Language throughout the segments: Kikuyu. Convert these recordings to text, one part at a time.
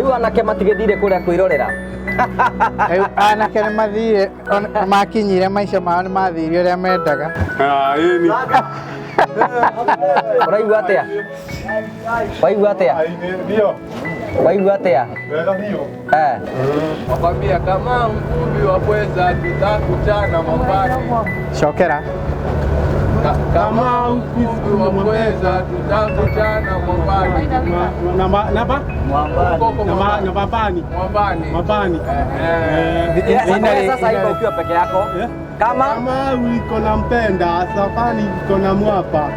Rĩu anake matigĩthire kũrĩa kwĩrorera. Rĩu anake nĩ mathire makinyire maica mao nĩ mathire ũrĩa mendaga. Ah, ĩni. Ũraigua atĩa? Waigua atĩa? Ndio. Waigua atĩa? Wega biũ. Eh. Wakwambia kama mvuvi wa pweza tutakutana mwambani. Cokera. Kama mvuvi wa pweza tutakutana mwambani. Na ma- na ba? Huko Na ma- mwambani. na mabani. Mwambani. Mabani. Eh. Eh. Sasa sasa hivi ukiwa peke yako Eh? kama Kama uliko na mpenda, safari iko na mwapa.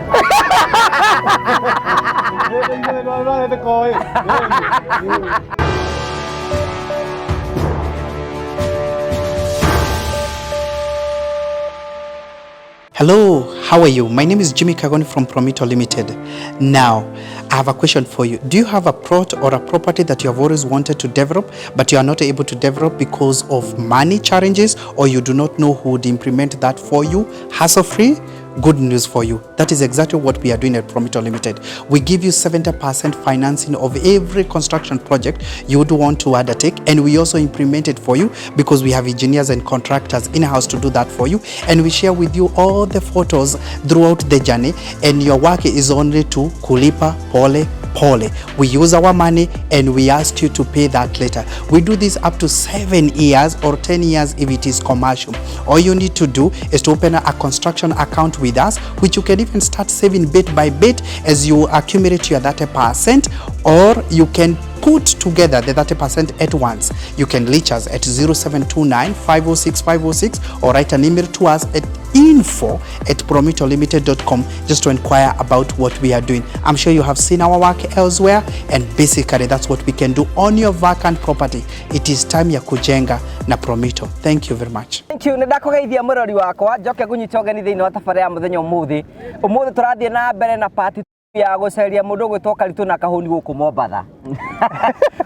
Hello, how are you? My name is Jimmy Kagoni from Promito Limited. Now, I have a question for you. Do you have a plot or a property that you have always wanted to develop, but you are not able to develop because of money challenges, or you do not know who would implement that for you hassle-free? Good news for you. That is exactly what we are doing at Promito Limited. We give you 70% financing of every construction project you would want to undertake, and we also implement it for you because we have engineers and contractors in-house to do that for you, and we share with you all the photos throughout the journey, and your work is only to kulipa pole pole. We use our money and we ask you to pay that later. We do this up to 7 years or 10 years if it is commercial. All you need to do is to open a construction account with us, which you can even start saving bit by bit as you accumulate your 30%, or you can put together the 30% at once. You can reach us at 0729 506 506 or write an email to us at info@promitolimited.com just to inquire about what we are doing. I'm sure you have seen our work elsewhere, and basically that's what we can do on your vacant property. It is time ya kujenga na Promito. Thank you very much. Thank you. Nĩ ndakũgeithia mũrori wakwa njoke ngũnyite ũgeni thĩinĩ wa tabarĩra ya mũthenya ũmũthĩ. Ũmũthĩ tũrathiĩ na mbere na part ya gũceria mũndũ ũgwĩtwo Karitũ na Kahũni gũkũ Mombatha.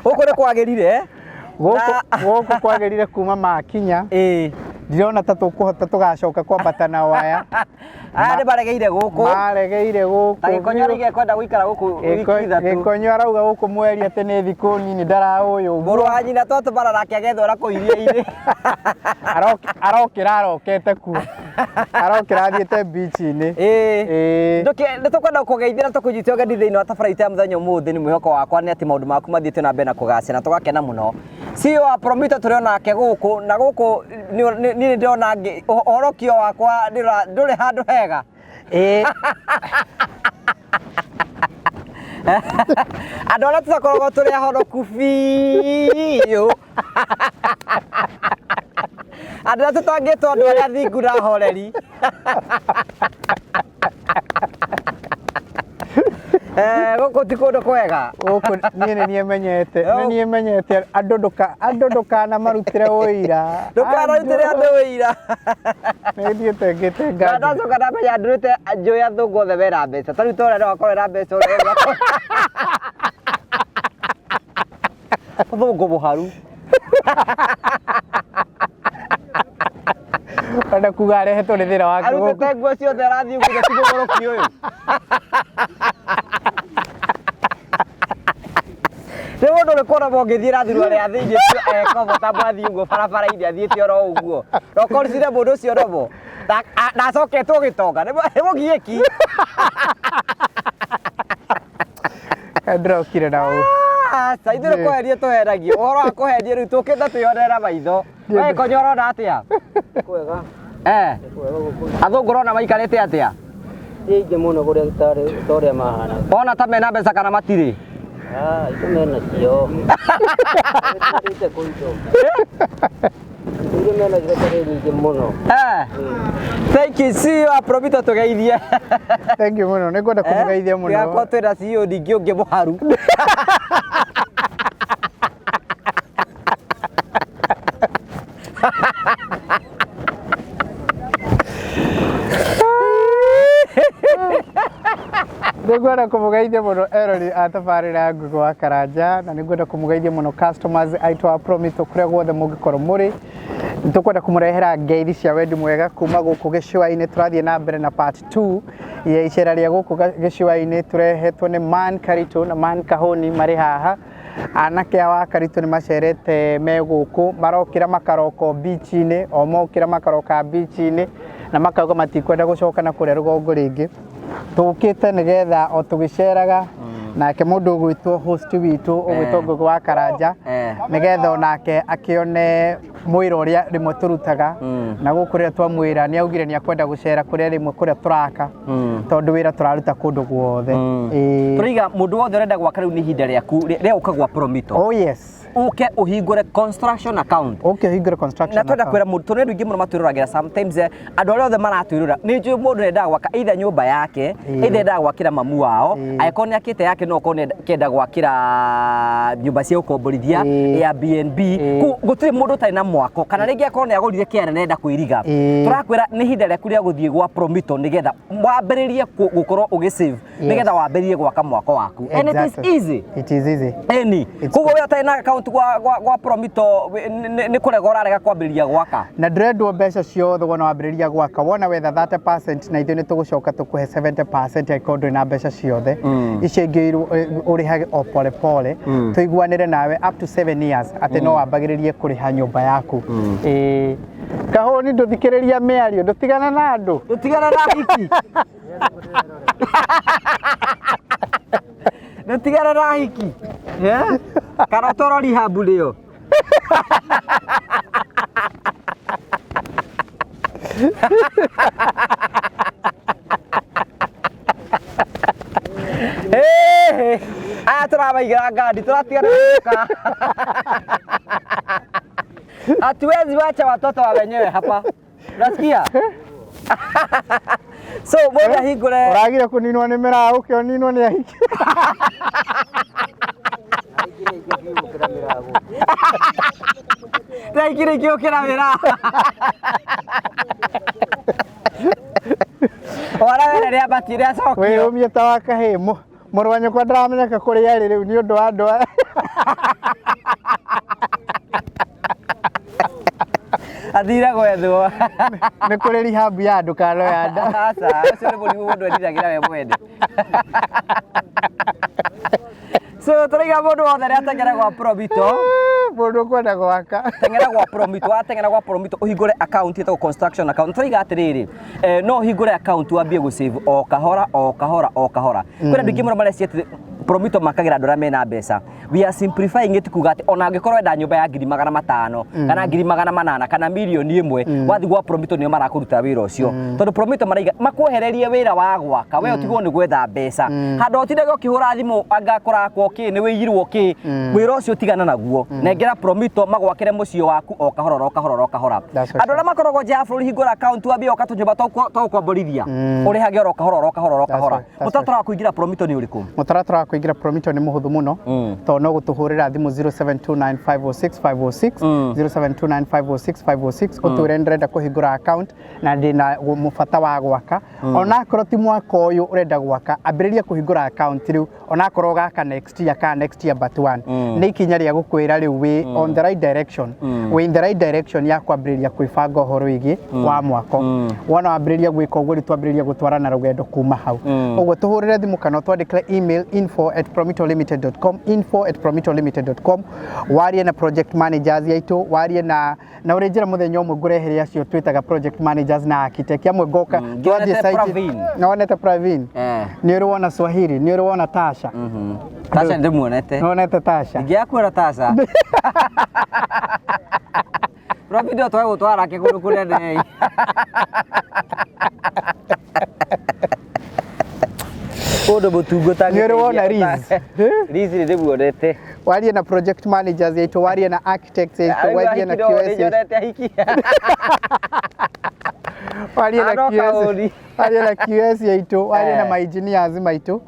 Gũkũ nĩ kwagĩrire. Gũkũ Na- gũkũ kwagĩrire kuma makinya. Ĩĩ. Ndirona ta tũkũhota tũgacoka kwambata na waya. Aya nĩ maregeire gũkũ. Maregeire gũkũ. Ta Gĩkonyo arauga ekwenda gũikara gũkũ wiki ithatũ. Gĩkonyo arauga gũkũ mweri atĩ nĩ thikũ nini ndaraũyũ. Mũrũ wa nyina twatũmana nake agethwo na kũu iria-inĩ. Arokĩra arokete kuo. Arokĩra athiĩte beach-inĩ. Ĩĩ. Ĩĩ. Nĩ tũkwenda kũgeithia na tũkũnyite ũgeni thĩinĩ wa tabarĩra itũ ya mũthenya ũmũthĩ. Nĩ mwĩhoko wakwa nĩ atĩ maũndũ maku mathiĩte na mbere na kũgacĩra na tũgakena mũno. CEO wa Promito tũrĩ onake gũkũ na gũkũ niĩ nĩ ndĩrona ũhorokio wakwa ndũrĩ handũ hega. Ĩĩ. Andũ arĩa tũtakoragwo tũrĩ ahoroku biũ. Andũ arĩa tũtangĩtwo andũ arĩa thingu na ahoreri. Gũkũ ti kũndũ kwega. Gũkũ niĩ nĩ niĩ menyete, nĩ niĩ menyete andũ ndũka andũ ndũkanamarutĩre ũira. Ndũkanarutĩre andũ ũira. Nĩ thiĩte ngĩte Na ngari. ndacoka ndamenya ndurĩte njũĩ athũngũ othe mena mbeca. Ta rĩu ta ũrĩa no akorwo ena mbeca ũrĩa ũrĩa. Mũthũngũ mũharu. Enda kuga arehetwo nĩ thĩna wake gũkũ. Arutĩte nguo ciothe arathiĩ ũguo ti mũgũrũki ũyũ. Nĩ mũndũ ũrĩkũ ona ũngĩthiĩ na thurua rĩa thĩinĩ ekombo ta mwathiĩ ũguo barabara-inĩ athiĩte oro ũguo. Na ũkoricire mũndũ ũcio nomo. Na acoketwo gĩtonga. Nĩ mũgiĩki. Ndĩrokire na ũũ. Aca, ithuĩ nĩ kũherio tũheragio. Ũhoro wa kũherio rĩu tũkĩte twĩonere maitho. We Konyo ũrona atĩa? Kwega. Eh. Athũngũ ũrona maikarĩte atĩa? Ti aingĩ mũno kũrĩa ta ũrĩa mahana. Ona ta mena mbeca kana matirĩ? Ah, indo menacio. Nĩtũrĩte kũ indo. Indo iria menacio tarĩ nyingĩ mũno. Eh. Thank you, CEO wa Promito tũgeithie. Thank you mũno. Nĩ ngwenda kũmũgeithia mũno. Tigakorwo twĩna CEO ningĩ ũngĩ mũharu. Nĩ ngwenda kũmũgeithia mũno erori a tabarĩra ya Ngugi wa Karanja, na nĩ ngwenda kũmũgeithia mũno customers aitũ a Promito kũrĩa guothe mũngĩkorwo mũrĩ. Nĩ tũkwenda kũmũrehera ngeithi cia wendi mwega kuma gũkũ gĩcũa-inĩ. Tũrathiĩ na mbere na part 2 ya icera rĩa gũkũ gĩcũa-inĩ, tũrehetwo nĩ Man Karitũ na Man Kahũni marĩ haha. Anake a Wakaritũ nĩ macerete me gũkũ, marokĩra makaroko beach-inĩ, o mokĩra makaroka beach-inĩ, na makauga matikwenda gũcoka na kũrĩa rũgongo rĩngĩ. Tũkĩte nĩgetha o tũgĩceraga, nake mũndũ ũgwĩtwo host witũ ũgwĩtwo Ngũgĩ wa Karanja, nĩgetha onake akĩone mwĩra ũrĩa rĩmwe tũrutaga, na gũkũ rĩrĩa twamwĩra nĩ augire nĩ akwenda gũcera kũrĩa rĩmwe kũrĩa tũraka, tondũ wĩra tũraruta kũndũ guothe. Ĩĩ. Tũraiga mũndũ wothe ũrenda gwaka rĩu nĩ ihinda rĩaku rĩa gũka gwa Promito. Oh yes. Ũke ũhingũre construction account. Ũke ũhingũre construction Na twenda account. kwĩra mũndũ, tondũ nĩ andũ aingĩ mũno matwĩroragĩra sometimes, andũ arĩa othe maratwĩrora nĩ njũĩ mũndũ endaga gwaka either nyũmba yake, either endaga gwakĩra mamu wao, angĩkorwo nĩ akĩte yake no okorwo nĩ akĩenda gwakĩra nyũmba cia gũkomborithia, Airbnb. Koguo gũtirĩ mũndũ ũtarĩ na mwako, kana rĩngĩ akorwo nĩ agũrire kĩara na enda kwĩriga. Tũrakwĩra nĩ ihinda rĩaku rĩa gũthiĩ gwa Promito nĩgetha wambĩrĩrie gũkorwo ũgĩ save, nĩgetha wambĩrĩrie gwaka mwako waku. And it is easy. It is easy. Eni. Koguo we ũtarĩ na account gwa Promito nĩ kũrega ũrarega kwambĩrĩria gwaka. Na ndĩrendwo mbeca ciothe wona wambĩrĩria gwaka, wona wetha 30% na ithuĩ nĩ tũgũcoka tũkũhe 70% angĩkorwo ndũrĩ na mbeca ciothe. Icio ingĩ ũrĩhage o pole pole, tũiguanĩre nawe up to 7 years atĩ no wambagĩrĩrie kũrĩha nyũmba yaku. Ĩĩ. Kahũni ndũthikĩrĩria mĩario, ndũtigana na andũ. Ndũtigana na hiki. Ndũtigana na hiki. Kana ũtwarwo rehab rĩo. Aya tũramaigĩra ngandi tũratigana na Hatuwezi wacha watoto wa wenyewe hapa. Unasikia? So mũndũ ahingũre Ũragire kũninwo nĩ mĩraũ ũkĩoninwo nĩ ahiki. Thaikiri ingĩũkĩra mĩraũ. Wara wene rĩambatie rĩacokio. Wĩyũmie ta wa kahĩĩ. Mũrũ wa nyũkwa ndaramenyeka kũrĩa arĩ rĩu nĩ ũndũ wa andũ aya. Athire gwethwo. Nĩ kũrĩ rehab ya andũ kana ya nda. Aca, ũcio nĩ mũrimũ mũndũ ethiragĩra we mwene. So tũraiga mũndũ wothe ũrĩa ateng'era gwa Promito. Mũndũ ũkwenda gwaka. Teng'era gwa Promito, wateng'era gwa Promito ũhingũre account ĩtagwo construction account. Tũraiga atĩrĩrĩ, no ũhingũre account wambie gũ save o kahora o kahora o kahora. Kwĩna andũ aingĩ mũno mareciria atĩ Promito makagĩra andũ arĩa mena mbeca. We are simplifying it kuga atĩ ona angĩkorwo wenda nyũmba ya 500,000 kana 800,000 kana 1,000,000, wathiĩ gwa Promito nĩo marakũruta wĩra ũcio. Tondũ Promito maraiga makwehererie wĩra wa gwaka, we ũtigwo nĩ gwetha mbeca. Handũ ũtindage ũkĩhũra thimũ anga kũrakwo kĩ, nĩ wĩirwo kĩ, wĩra ũcio tigana naguo. Nengera Promito magwakĩre mũciĩ waku o kahora o kahora o kahora. That's right. Andũ arĩa makoragwo nja ya bũrũri hingũra account wambie gwaka tũnyũmba twa gũkomborithia. Ũrĩhage oro kahora oro kahora oro That's kahora. right, that's Mũtaratara wa kũingĩra Promito nĩ ũrĩkũ? Mũtaratara wa kũingĩra Promito nĩ mũhũthũ mũno, tondũ no gũtũhũrĩra thimũ 0729506506, 0729506506, ũtwĩre ndĩrenda kũhingũra account na ndĩna mũbata wa gwaka. Onakorwo ti mwaka ũyũ ũrenda gwaka, ambĩrĩria kũhingũra account rĩu, onakorwo ũgaka next year kana next year but one. Nĩ ikinya rĩa gũkwĩra rĩu wĩ on the right direction, wĩ in the right direction ya kwambĩrĩria kwĩbanga ũhoro wĩgiĩ wa mwako. Wona wambĩrĩria gwĩka ũguo rĩu twambĩrĩria gũtwarana rũgendo kuma hau. Ũguo tũhũrĩre thimũ kana ũtwandĩkĩre email info@promitolimited.com, info@promitolimited.com, warie na project managers aitũ, warie na ũrĩ njĩra mũthenya ũmwe ngũrehere acio twĩtaga project managers na architect amwe ngoka twathiĩ Ngĩonete site. Pravin. Nĩwonete Pravin? Nĩ ũrĩ wona Swahili, nĩ ũrĩ wona Tasha? Tasha ndĩmuonete. Nĩwonete Tasha? Ingĩakuona Tasha. Pravin no twage gũtwara nake kũndũ kũnene. Mũndũ mũtungu Nĩ ũrĩ wona Liz? Liz nĩ ndĩmuonete. Warie na project managers aitũ, warie na architects aitũ, warie na QS. Nĩnyonete ahiki. Warie na Aroka QS, ũri. warie na QS aitũ, warie na ma engineers maitũ,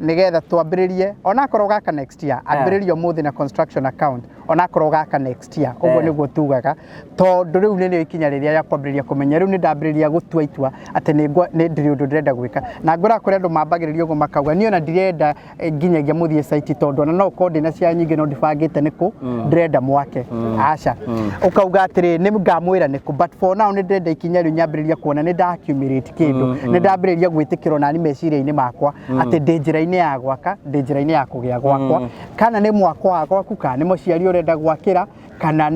nĩgetha twambĩrĩrie onakorwo gaka next year, ambĩrĩria ũmũthĩ na construction account, onakorwo gaka next year, ũguo nĩguo tugaga, tondũ rĩu nĩrĩo ikinya rĩrĩa rĩa kwambĩrĩria kũmenya rĩu nĩ ndambĩrĩria gũtua itua atĩ nĩ ndĩrĩ ũndũ ndĩrenda gwĩka. Na ngũraga kũrĩ andũ mambagĩrĩria ũguo makauga niĩ ona ndirenda nginyagia mũthiĩ site, tondũ ona no ũkorwo ndĩna ciana nyingĩ no ndibangĩte nĩkũ ndĩrenda mwake. Aca, ũkauga atĩrĩ nĩ ngamwĩra nĩkũ, but for now nĩ ndĩrenda ikinya rĩu nyambĩrĩria kuona nĩ nda accumulate kĩndũ. Nĩ ndambĩrĩria gwĩtĩkĩrwo nani meciria-inĩ makwa atĩ ndĩ njĩra-inĩ ya gwaka, ndĩ njĩra-inĩ ya kũgĩa gwakwa, kana nĩ mwako wa gwaku, kana nĩ mũciari ũrenda gwakĩra, kana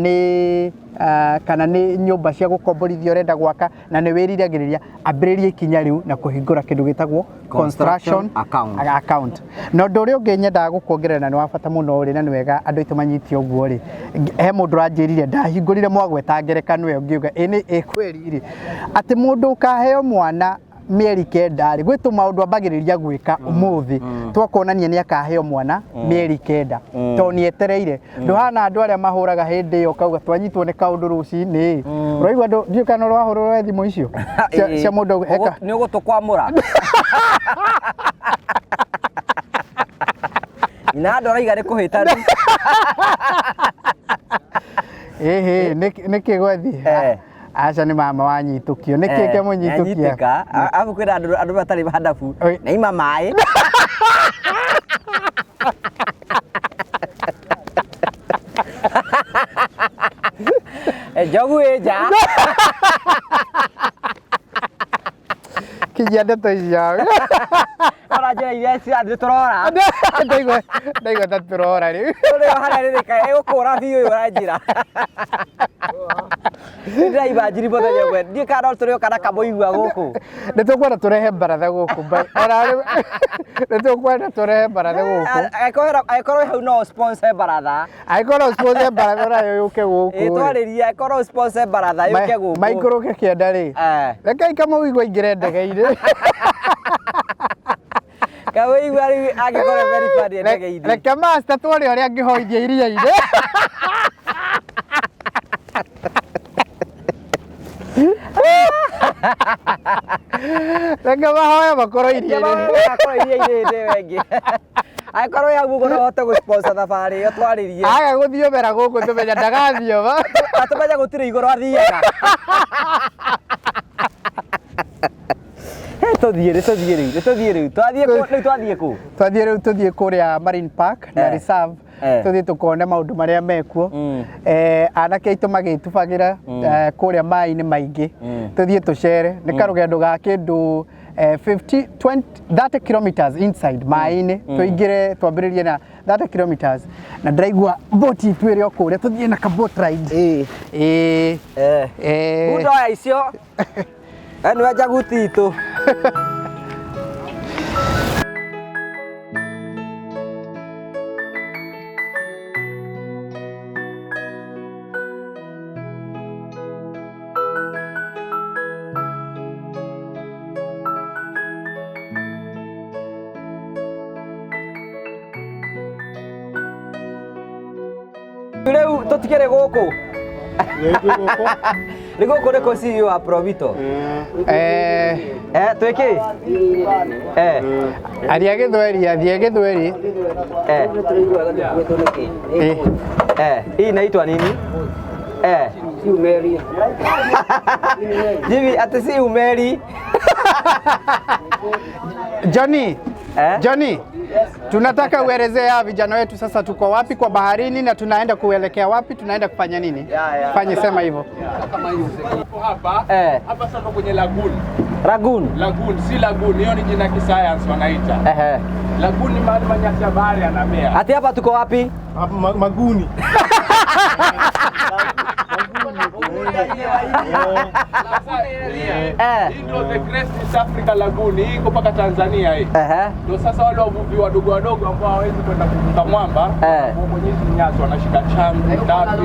nĩ nyũmba cia gũkomborithia ũrenda gwaka na nĩ wĩriragĩrĩria, ambĩrĩria ikinya rĩu na kũhingũra kĩndũ gĩtagwo construction account. Account. Na ũndũ ũrĩa ũngĩ nyendaga gũkuongerera na nĩ wa bata mũno rĩ, na nĩ wega andũ aitũ manyite ũguo rĩ, he mũndũ ũranjĩrire ndahingũrire mwagweta ngerekano ĩyo, ngiuga ĩ nĩ ĩ kweri rĩ, atĩ mũndũ ũkaheo mwana mĩeri 9 rĩ, gwĩ tũmaũndũ ambagĩrĩria gwĩka ũmũthĩ twakuonania nĩ akaheo mwana mĩeri 9, tondũ nĩ etereire. Ndũhana andũ arĩa mahũraga hĩndĩ ĩyo ũkauga twanyitwo nĩ kaũndũ rũcinĩ. Ũraigua andũ, ndiũĩ kana ũrahũrwo thimũ icio cia mũndũ auga, eka Nĩ ũgũtũkwamũra nyina, andũ araiga nĩ kũhĩta rĩu. Ĩhĩ, nĩkĩ gwathi? Eh. Aca, nĩ mama wanyitũkio, nĩkĩ kĩamũnyitũkia? Nĩanyitĩka. Arabu kwĩna andũ matarĩ handabu. Oi. Na ima maĩ. Njogu ĩ nja. Kinyia ndeto icio. Ora njĩra iria cirathiĩ tũrora. Ndaigua ta tũrora rĩu. Ũrĩa harĩa rĩrĩka ĩgũkũra biũ ũyũ ũranjĩra. Nĩ ndĩraimba njiri mũthenya ũmwe. Ndiũĩ kana no tũrĩoka na kamũigua gũkũ. Nĩ tũkwenda tũrehe baratha gũkũ, ona nĩ tũkwenda tũrehe baratha gũkũ. Angĩkorwo hau no sponsor baratha. Angĩkorwo sponsor baratha nayo yũke gũkũ Ĩ rĩ. twarĩrie, angĩkorwo sponsor baratha yũke gũkũ. Maikũrũke kĩanda rĩ, rekei kamũigua aingĩre ndege-inĩ. Kamũigua rĩu angĩkorwo very funny ndege-inĩ. Reke master tuone ũrĩa angĩhoithia iria-inĩ. Reke mahoya makorwo iria-inĩ. Akorwo iria-inĩ hĩndĩ ĩyo ĩngĩ. Angĩkorwo wĩ hau ũguo no ũhote gũ-sponsor thabarĩ ĩyo, twarĩrie. Aga gũthiomera gũkũ tũmenya ndagathioma. Atũmenya gũtirĩ igũrũ athiaga. Tũthiĩ rĩ, tũthiĩ rĩu, tũthiĩ rĩu. Twathiĩ kũ rĩu, twathiĩ kũ? Twathiĩ rĩu, tũthiĩ kũrĩa Marine Park na Reserve. Tũthiĩ tũkone maũndũ marĩa mekuo. Anake aitũ magĩtubagĩra kũrĩa maĩ-inĩ maingĩ. Tũthiĩ tũcere, nĩ karũgendo ga kĩndũ 50 20 30 kilometers inside maĩ-inĩ. Tũingĩre twambĩrĩrie na 30 kilometers, na ndĩraigua boti itũ ĩrĩ o kũrĩa, tũthiĩ na ka boat ride. Ĩĩ. Ĩĩ. Bunda oya icio. Nĩwe njaguti itũ. Rĩu tũtikĩrĩ gũkũ. Nĩ gũkũ nĩ kũ CEO wa Promito? Twĩkĩ? Aria gĩthweri, athiĩ gĩthweri. Tũraiguaga tũkuĩtwo nĩkĩ? Hii inaitwa nini? Si umeri. Jimmy, ati si umeri. Johnny. Eh? Johnny, tunataka uelezee hawa vijana wetu sasa tuko wapi kwa baharini na tunaenda kuelekea wapi, tunaenda kufanya nini? Yeah. Fanye sema hivyo. Hapa hapa sasa kwenye lagoon. Lagoon. Lagoon si lagoon, hiyo ni jina kisayansi wanaita. Lagoon ni mahali manyasi ya bahari yanamea. Ati hapa tuko wapi? Hapa Maguni. Sasa, hii ndio the Great East Africa Lagoon, hii iko mpaka Tanzania hii. Ndio sasa wale wavuvi wadogo wadogo ambao hawawezi kwenda kuvuka mwamba, wako kwenye hizi nyasi wanashika changu, dafi,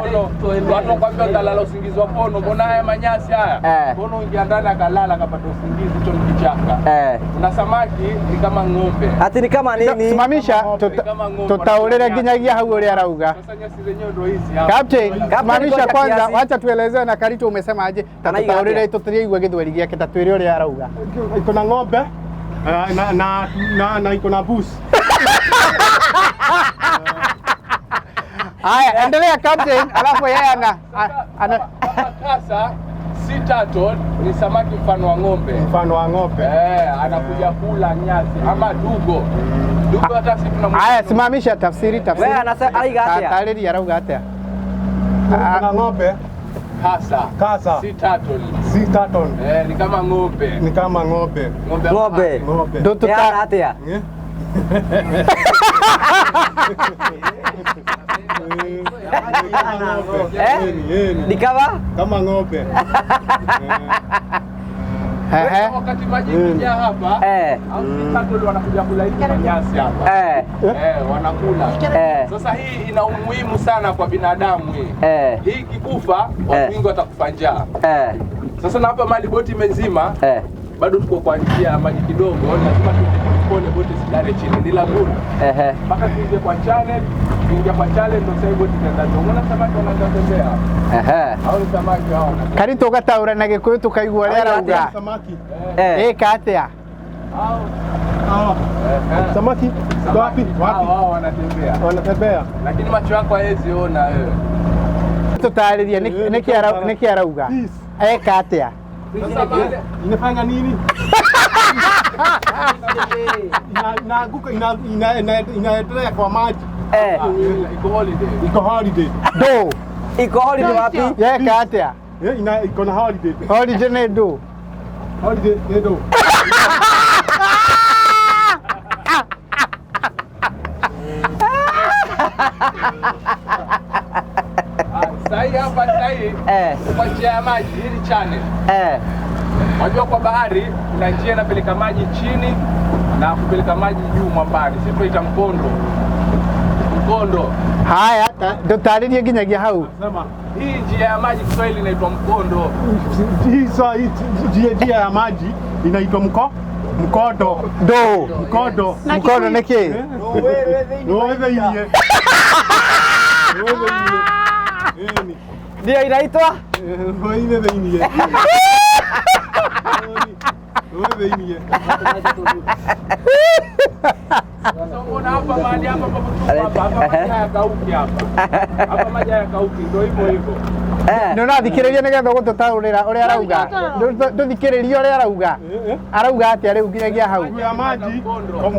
pono. Watu wakwambia utalala usingizi wa pono, mbona haya manyasi haya? Pono ingia ndani akalala akapata usingizi, hicho ni kichaka. Kuna samaki ni kama ng'ombe. Ati ni kama nini? Simamisha, Kama ng'ombe. tutaurire nginyagia hau ũrĩa arauga. Sasa nyasi zenyewe ndio hizi hapa. Captain, simamisha ngoja kwanza, kiasi. wacha tuelezee na Karito umesema aje, ta Anaiga tutaurire atĩa? tutiriigua gĩthweri gĩake, ta twĩre ũrĩa arauga. Iko na ng'ombe na iko na bus. Haya, endelea captain, alafu yeye ana Kama kasa si turtle, ni samaki mfano wa ng'ombe. Mfano wa ng'ombe. Anakuja kula nyasi ama dugo. Dugo hata si tuna Haya, simamisha tafsiri, tafsiri. Wewe araiga atĩa? Tarĩria arauga atĩa? Kuna ng'ombe kasa. Kasa. Si turtle. Si Sea turtle. Ni kama ng'ombe. Ni kama ng'ombe. Ng'ombe. Ng'ombe. Ndio atia. Ni kama? Kama ng'ombe. Wakati maji yakijaa hapa, au sea turtle wanakuja kula hizi manyasi hapa. Wanakula. Sasa hii ina umuhimu sana kwa binadamu hii. Hii ikikufa, watu wengi watakufa njaa. Sasa na hapa mali boti imezima, bado tuko kwa njia ya maji kidogo, lazima tuende boti sidare chini, ni lagoon. Mpaka tuingie kwa channel, tuingie kwa channel ndio sasa boti itaenda. Unaona samaki wanatembea. Hao ni samaki hao. Kari tugataura na Gikuyu tukaigua ũrĩa arauga. Samaki. Ĩka atĩa? Hao. Samaki wapi? Wapi? Hao wanatembea. Wanatembea. Lakini macho yako hayawezi ona wewe. Tutarĩrie nĩkĩ arauga. Eka atĩa? Inafanya nini? Inaanguka, inaendelea kwa maji. Iko holiday. Iko holiday. Do. Iko holiday wapi? Yeka atĩa? Iko na holiday. Holiday nĩ ndũ? Holiday nĩ ndũ. Sahi hapa sahi kwa njia ya maji, hii ni channel. Unajua kwa bahari kuna njia inapeleka maji chini na kupeleka maji juu mwambani. Sisi tunaita mkondo. Mkondo. Haya, ndotarĩrie nginyagia hau. Sema. Hii njia ya maji Kiswahili inaitwa mkondo. Hii njia ya maji inaitwa mkondo. Do. Mkondo. Mkondo nĩ kĩ? Wewe thĩiniĩ. Wewe thĩiniĩ. Ndio inaitwa? Wewe thĩiniĩ. Wewe thĩiniĩ. Sasa unaona hapa mahali hapa ambapo tuko hapa, hapa maji hayakauki hapa. Hapa maji hayakauki, ndio hivyo hivyo. Nĩ ũrathikĩrĩria nĩgetha ũgũtũtaũrĩra ũrĩa arauga. Ndũthikĩrĩrie ũrĩa arauga. Arauga atĩa rĩu nginyagia hau? Juu ya maji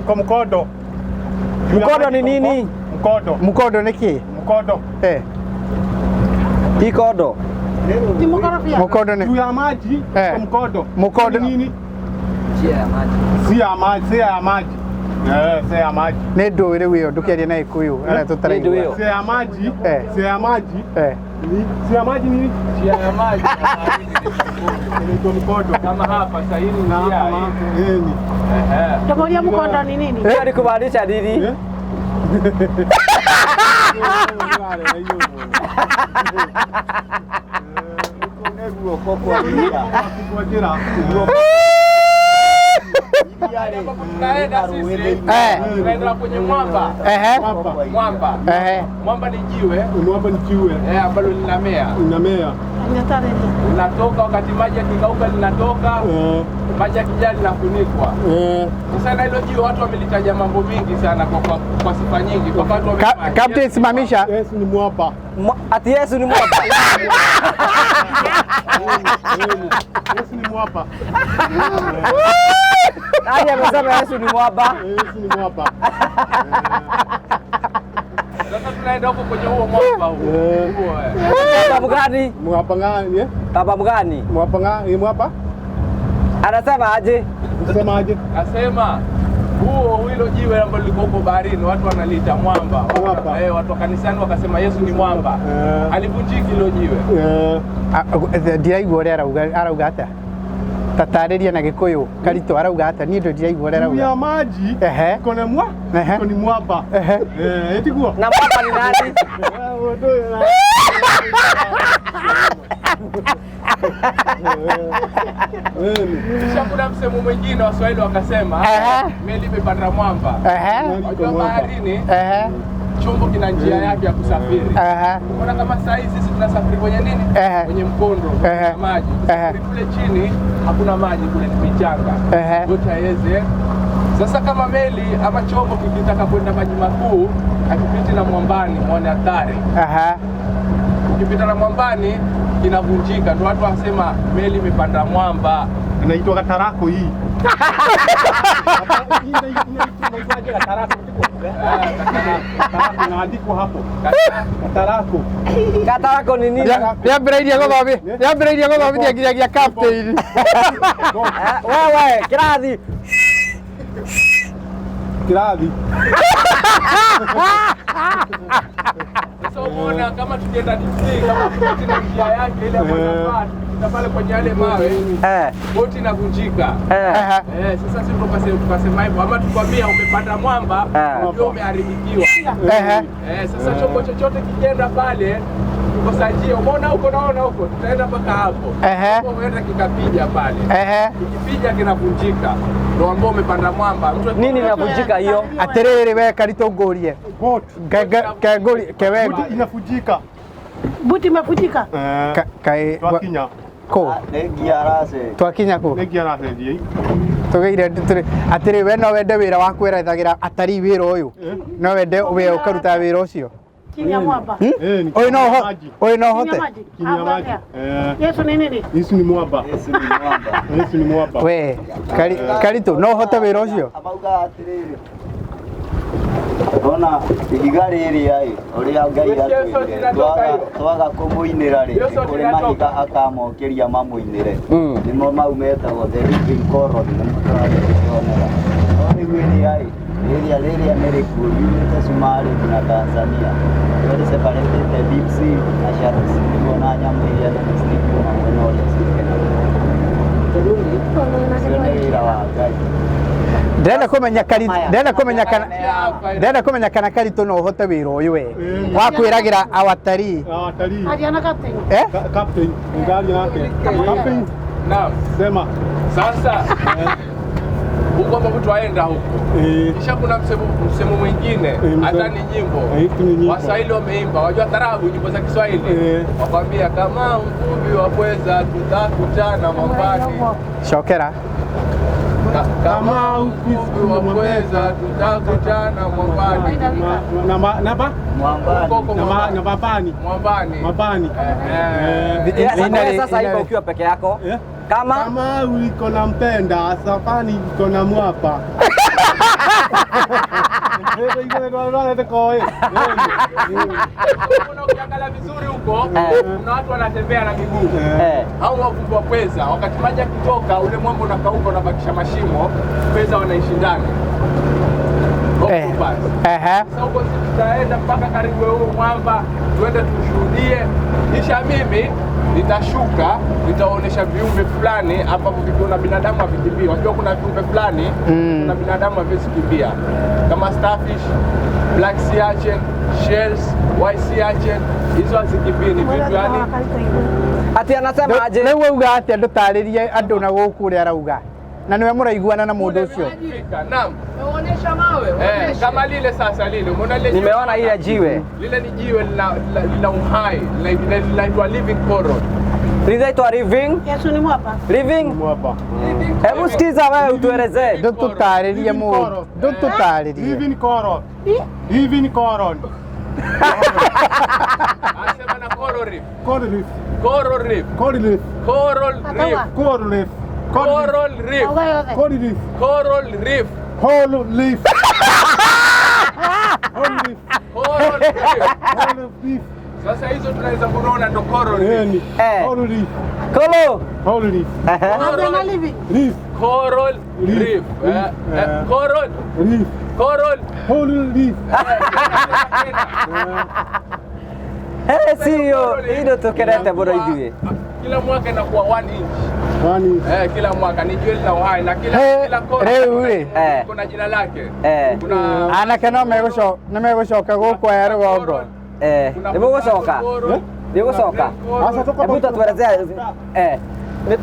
kwa mkondo. Mkondo ni nini? Mkondo. Mkondo nĩ kĩ? Mkondo. Ikondo. Mkondo ni juu ya maji kwa mkondo. Mkondo ni nini? Njia ya maji. Si ya maji, si ya maji. Si ya maji. Nĩ ndũĩ rĩu ĩyo ndũkĩaria na Gĩkũyũ arĩa tũtaraigua. Si ya maji. Si ya maji. Si ya maji nini? Njia ya maji. Inaitwa mkondo. Kama hapa sasa hii ni njia hii. Tumoria mkondo ni nini? Hiyo ni kumaanisha nini? Tunaenda sisi. Tunaenda kwenye mwamba. Mwamba. Mwamba ni jiwe. Mwamba ni jiwe. Ambalo linamea. Linamea. Linatoka wakati maji yakikauka linatoka. Maji yakijaa linafunikwa. Sasa na hilo jiwe watu wamelitaja mambo mingi sana kwa sifa nyingi. Kwa watu wamefanya. Captain simamisha. Yesu ni mwamba. Ati Yesu ni mwamba. Yesu ni mwamba. Nani amesema Yesu ni mwamba? Yesu ni mwamba. Sasa tunaenda huko kwenye huo mwamba huo. Baba mgani? Mwamba gani? Baba mgani? Mwamba gani? Mwamba? Anasema aje? Anasema aje? Anasema huo hilo jiwe ambalo liko huko baharini watu wanaliita mwamba. Watu wa kanisani wakasema Yesu ni mwamba. Alivunjiki hilo jiwe. Ndiraigua ũrĩa arauga atĩa? Tatarĩria na Gĩkũyũ Karito arauga atĩa? Niĩ ndo ndiraigua ũrĩa arauga. Ya maji iko na mwa iko ni mwamba. Etiguo. Na mwamba ni nani? Kisha kuna msemo mwingine Waswahili wakasema meli imepanda mwamba. Unajua baharini chombo kina njia yake ya kusafiri. Unaona kama sasa hivi sisi tunasafiri kwenye nini? Kwenye mkondo wa maji. Kule chini hakuna maji, kule ni michanga. Boti haiwezi. Sasa kama meli ama chombo kikitaka kwenda maji makuu, hakipiti na mwambani, muone hatari. Ukipita na mwambani kinavunjika, ndio watu wasema meli imepanda mwamba. Inaitwa katarako hii. Inaandikwa hapo. Katarako. Katarako ni nini? Rĩambĩrĩirie gũthomi, rĩambĩrĩirie gũthomithia nginyagia captain. Wewe kĩrathi. Kirathi. Sasa umeona kama tukienda DC kama boti na njia yake ile ambayo inafaa tukipita pale kwenye yale mawe boti inavunjika. Sasa sisi tukasema hivyo ama tukwambia umepanda mwamba ndio umeharibikiwa. Sasa chombo chochote kikienda pale tukosa njia, umeona huko naona huko tutaenda mpaka hapo. Hapo umeenda kikapiga pale. Kikipiga kinavunjika. Ndio ambao umepanda mwamba. Mtu Nini inavunjika hiyo? Atĩrĩrĩ we Karitũ ngũrie. Ke kewe Buti inavunjika. Buti imevunjika. Kaĩ Twakinya. kũ? Twakinya kũ? Nĩ ngia aracenjia. Tũgeire tũrĩ atĩrĩ we no wende wĩra wa kwerethagĩra atarii wĩra ũyũ. No wende we ũkaruta wĩra ũcio. Chini ya mwamba. Ũyũ no ũyũ no hote. Chini ya maji. Yesu ni nini? Yesu ni mwamba. Yesu ni mwamba. We Karitũ no hote wĩra ũcio? Amaugaga atĩrĩrĩ ona ihiga rĩrĩa ĩ ũrĩa Ngai atwĩrire twaga kũmũinĩra rĩ kũrĩ mahiga akamokĩria mamũinĩre nĩmo mau metagwo the living coral nĩmo tũrathiĩ gũkĩonera no rĩu ĩrĩa ĩ rĩrĩa rĩrĩa nĩ rĩkuũ yumĩte Somalia nginya Tanzania rĩo rĩseparĩtĩte deep sea na shallow sea nĩguo na nyamũ iria nene citingiuma mwena ũrĩa ciũke na ũcio nĩ wĩra wa Ngai. Ndĩrenda kũmenya Karitũ, ndĩrenda kũmenya kana Karitũ no ũhote wĩra ũyũ we wa kwĩragĩra awatarii. Aria na captain. Captain, ngaria nake. Captain. Naam. Sema. Sasa huko ambapo twaenda huko. Kisha kuna msemo mwingine hata ni nyimbo. Waswahili wameimba, wajua tarabu nyimbo za Kiswahili. Wakwambia kama mvuvi wa pweza tutakutana mwambani. Shokera. Kama mvuvi wa pweza tutakutana mwambani. Na ba? Mwambani. Na babani. Mwambani. Mabani. Sasa hivi ukiwa peke yako kama uliko na mpenda safari iko na mwapa. Ukiangalia vizuri huko kuna watu wanatembea na miguu. Hao wavuvi wa pweza wakati maji yakitoka ule mwamba unakauka unabakisha mashimo, pweza wanaishi ndani. Sasa huko tutaenda mpaka karibu huo mwamba tuende tushuhudie, kisha mimi nitashuka nitaonesha viumbe fulani ambapo vikiona binadamu havikimbia. Unajua kuna viumbe fulani kuna binadamu haviwezi kimbia kama starfish, black sea urchin, shells, white sea urchin, hizo hazikimbii, ni vitu yani. Ati anasema aje? Rĩu auga atĩa ndũtarĩrie andũ na gũkũ ũrĩa arauga. Na niwe mũraiguana na mũndũ ũcio. Naam. Unaonyesha mawe, kama lile sasa lile. Umeona lile? Nimeona ile jiwe. Lile ni jiwe lina uhai, linaitwa living coral. Linaitwa living? Yesu ni mwamba. Living? Mwamba. Hebu sikiza wewe utuelezee. Ndũtũtarĩrie mũndũ. Ndũtũtarĩrie. Living coral. Living coral. Asema na coral reef. Coral reef. Coral reef. Coral reef. Coral reef. Coral reef. Coral reef. Coral reef. Coral reef. Coral reef. Coral reef. Coral reef. Coral reef. Sasa hizo tunaweza kuona ndo coral reef. Coral reef. Coral. Coral reef. Coral reef. Coral reef. Coral reef. Coral Coral reef. Sio hilo tukerete bora ithuĩ. Kila mwaka inakuwa 1 inch. Kila mwaka ni jiwe lina uhai na kila coral kuna jina lake. Kuna anake no megũcoka gũkũ aya rũgongo. Nĩ mũgũcoka? Nĩ ũgũcoka? Hebu tatuelezea nĩ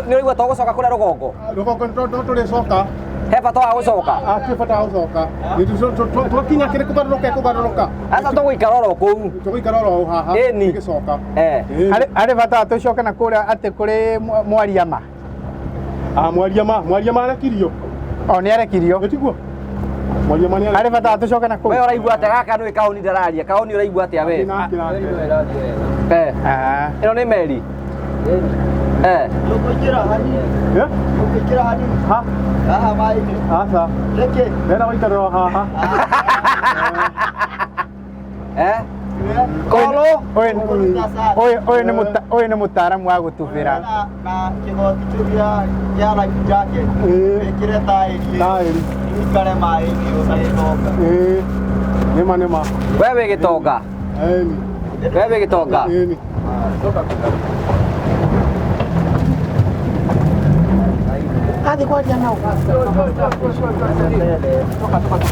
ũraigua tũgũcoka kũrĩa rũgongo? Rũgongo no tũrĩcoka. He bata wa gũcoka? Hatirĩ bata wa gũcoka. Twakinya kĩrĩ kũgarũrũka ĩkũgarũrũka. Aca tũgũikara oro kũu. Tũgũikara oro haha. Tũgĩcoka. Harĩ bata wa tũcoke na kũrĩa atĩ kũrĩ Mwariama. Mwariama, Mwariama arekirio. O nĩ arekirio. Ĩtiguo? Mwariama nĩ Harĩ bata wa tũcoke na kũu. We ũraigua atĩa gaka nĩ kaũni ndararia. Kaũni ũraigua atĩa we? Ĩno nĩ meri. Ũkũingĩra hanini. Ũkũingĩra hanini. Ha? Haha maĩ-inĩ. Aca. Nĩkĩ? Ndĩrenda gũikarĩra haha. Kolo. Ũyũ nĩ mũtaaramu wa gũtubĩra. Na kĩgoti kĩu kĩa life jacket. Wĩkĩre taĩri. Taĩri. Ũikare maĩ-inĩ ũtagĩtonga. Nĩma nĩma. We wĩ gĩtonga. Ĩni. We wĩ gĩtonga. Ĩni. Athi kwaria nao.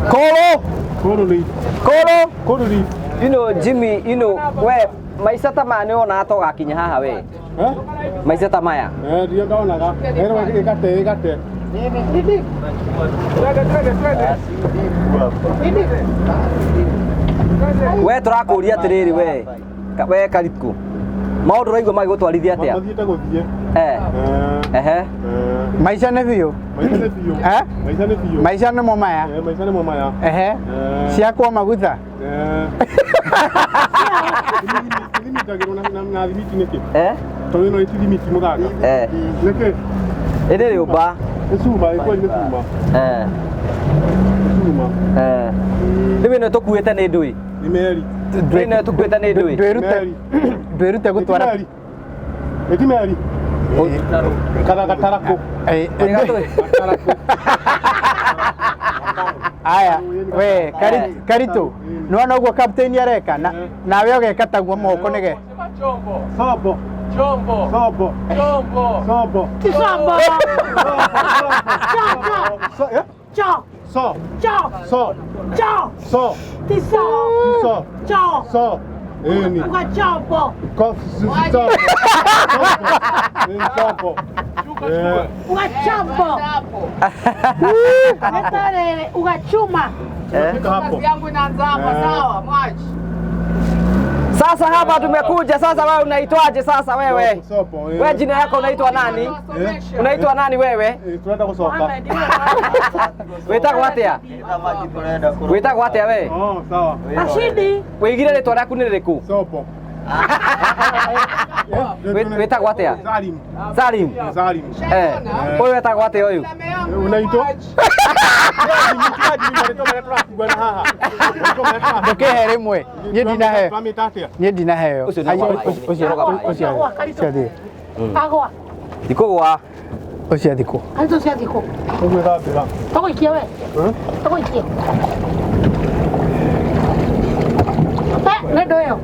Kolo. Kolo leaf. Kolo. Kolo leaf. You know Jimmy, you know we maica ta maya nĩ wonaga ta ũgakinya haha we. Maica ta maya. Ndio ndonaga. Ĩno ĩgate ĩgate. Didi. Twende. Didi. We tũrakũria atĩrĩrĩ we. We Kariku. Maũndũ ũraigua magĩgũtwarithia atĩa? Mathiĩte gũthiĩ. Ehe. Maica nĩ biũ. Maica nĩ biũ. Maica nĩ biũ. Maica nĩmo maya. Maica nĩmo maya. Ehe. Ciakwo maguta. Ithimitagĩrwo na thimiti nĩkĩ? Tondũ ĩno ĩ thimiti mũthanga. Nĩkĩ? Ĩrĩ rĩũmba. Nĩ cuma, ĩkweli nĩ cuma. Nĩ cuma. Rĩu ĩno tũkuĩte nĩ ndũĩ? Nĩ meri. Rĩu ĩno tũkuĩte nĩ ndũĩ? Ndwĩrute gũtwara. Ĩti meri. Kana gatarakũ. Aya, we Karitu, nĩwona ũguo captain areka nawe ũgeka taguo moko nĩge. Chombo. Sobo. Chombo. Sobo. Chombo. Sobo. Ti sombo. Cho. Cho. So. Cho. So. Cho. So. Ti so. Ti so. Cho. So. Ĩni. Uga chombo. Ko sobo. Sobo. Uga chombo. Etarere uga chuma. Kazi yangu inaanza hapa sawa, mwachi. Sasa hapa tumekuja sasa, wewe unaitwaje sasa wewe? Sopo. Wewe jina yako unaitwa nani? Unaitwa nani wewe? Tunaenda gũcoka. Wĩtagwo atĩa? Wĩtagwo atĩa we? Oh, sawa. Rashidi. Wĩigire rĩtwa rĩaku nĩ rĩrĩkũ? Sopo. Wĩtagwo atĩa? Salim. Salim. Salim. Ũyũ wetagwo atĩa ũyũ? Unaitwa? Ndũkĩhe rĩmwe. Niĩ ndinaheo. Niĩ ndinaheo. Ũcio nĩ Ũcio ũcio. Agwa. Ndikũgwa. Ũcio thikũ. Karitu cia thikũ. Ũgwĩthambĩra. Tũgũikie we. Tũgũikie. Nĩ ndũ ĩyo.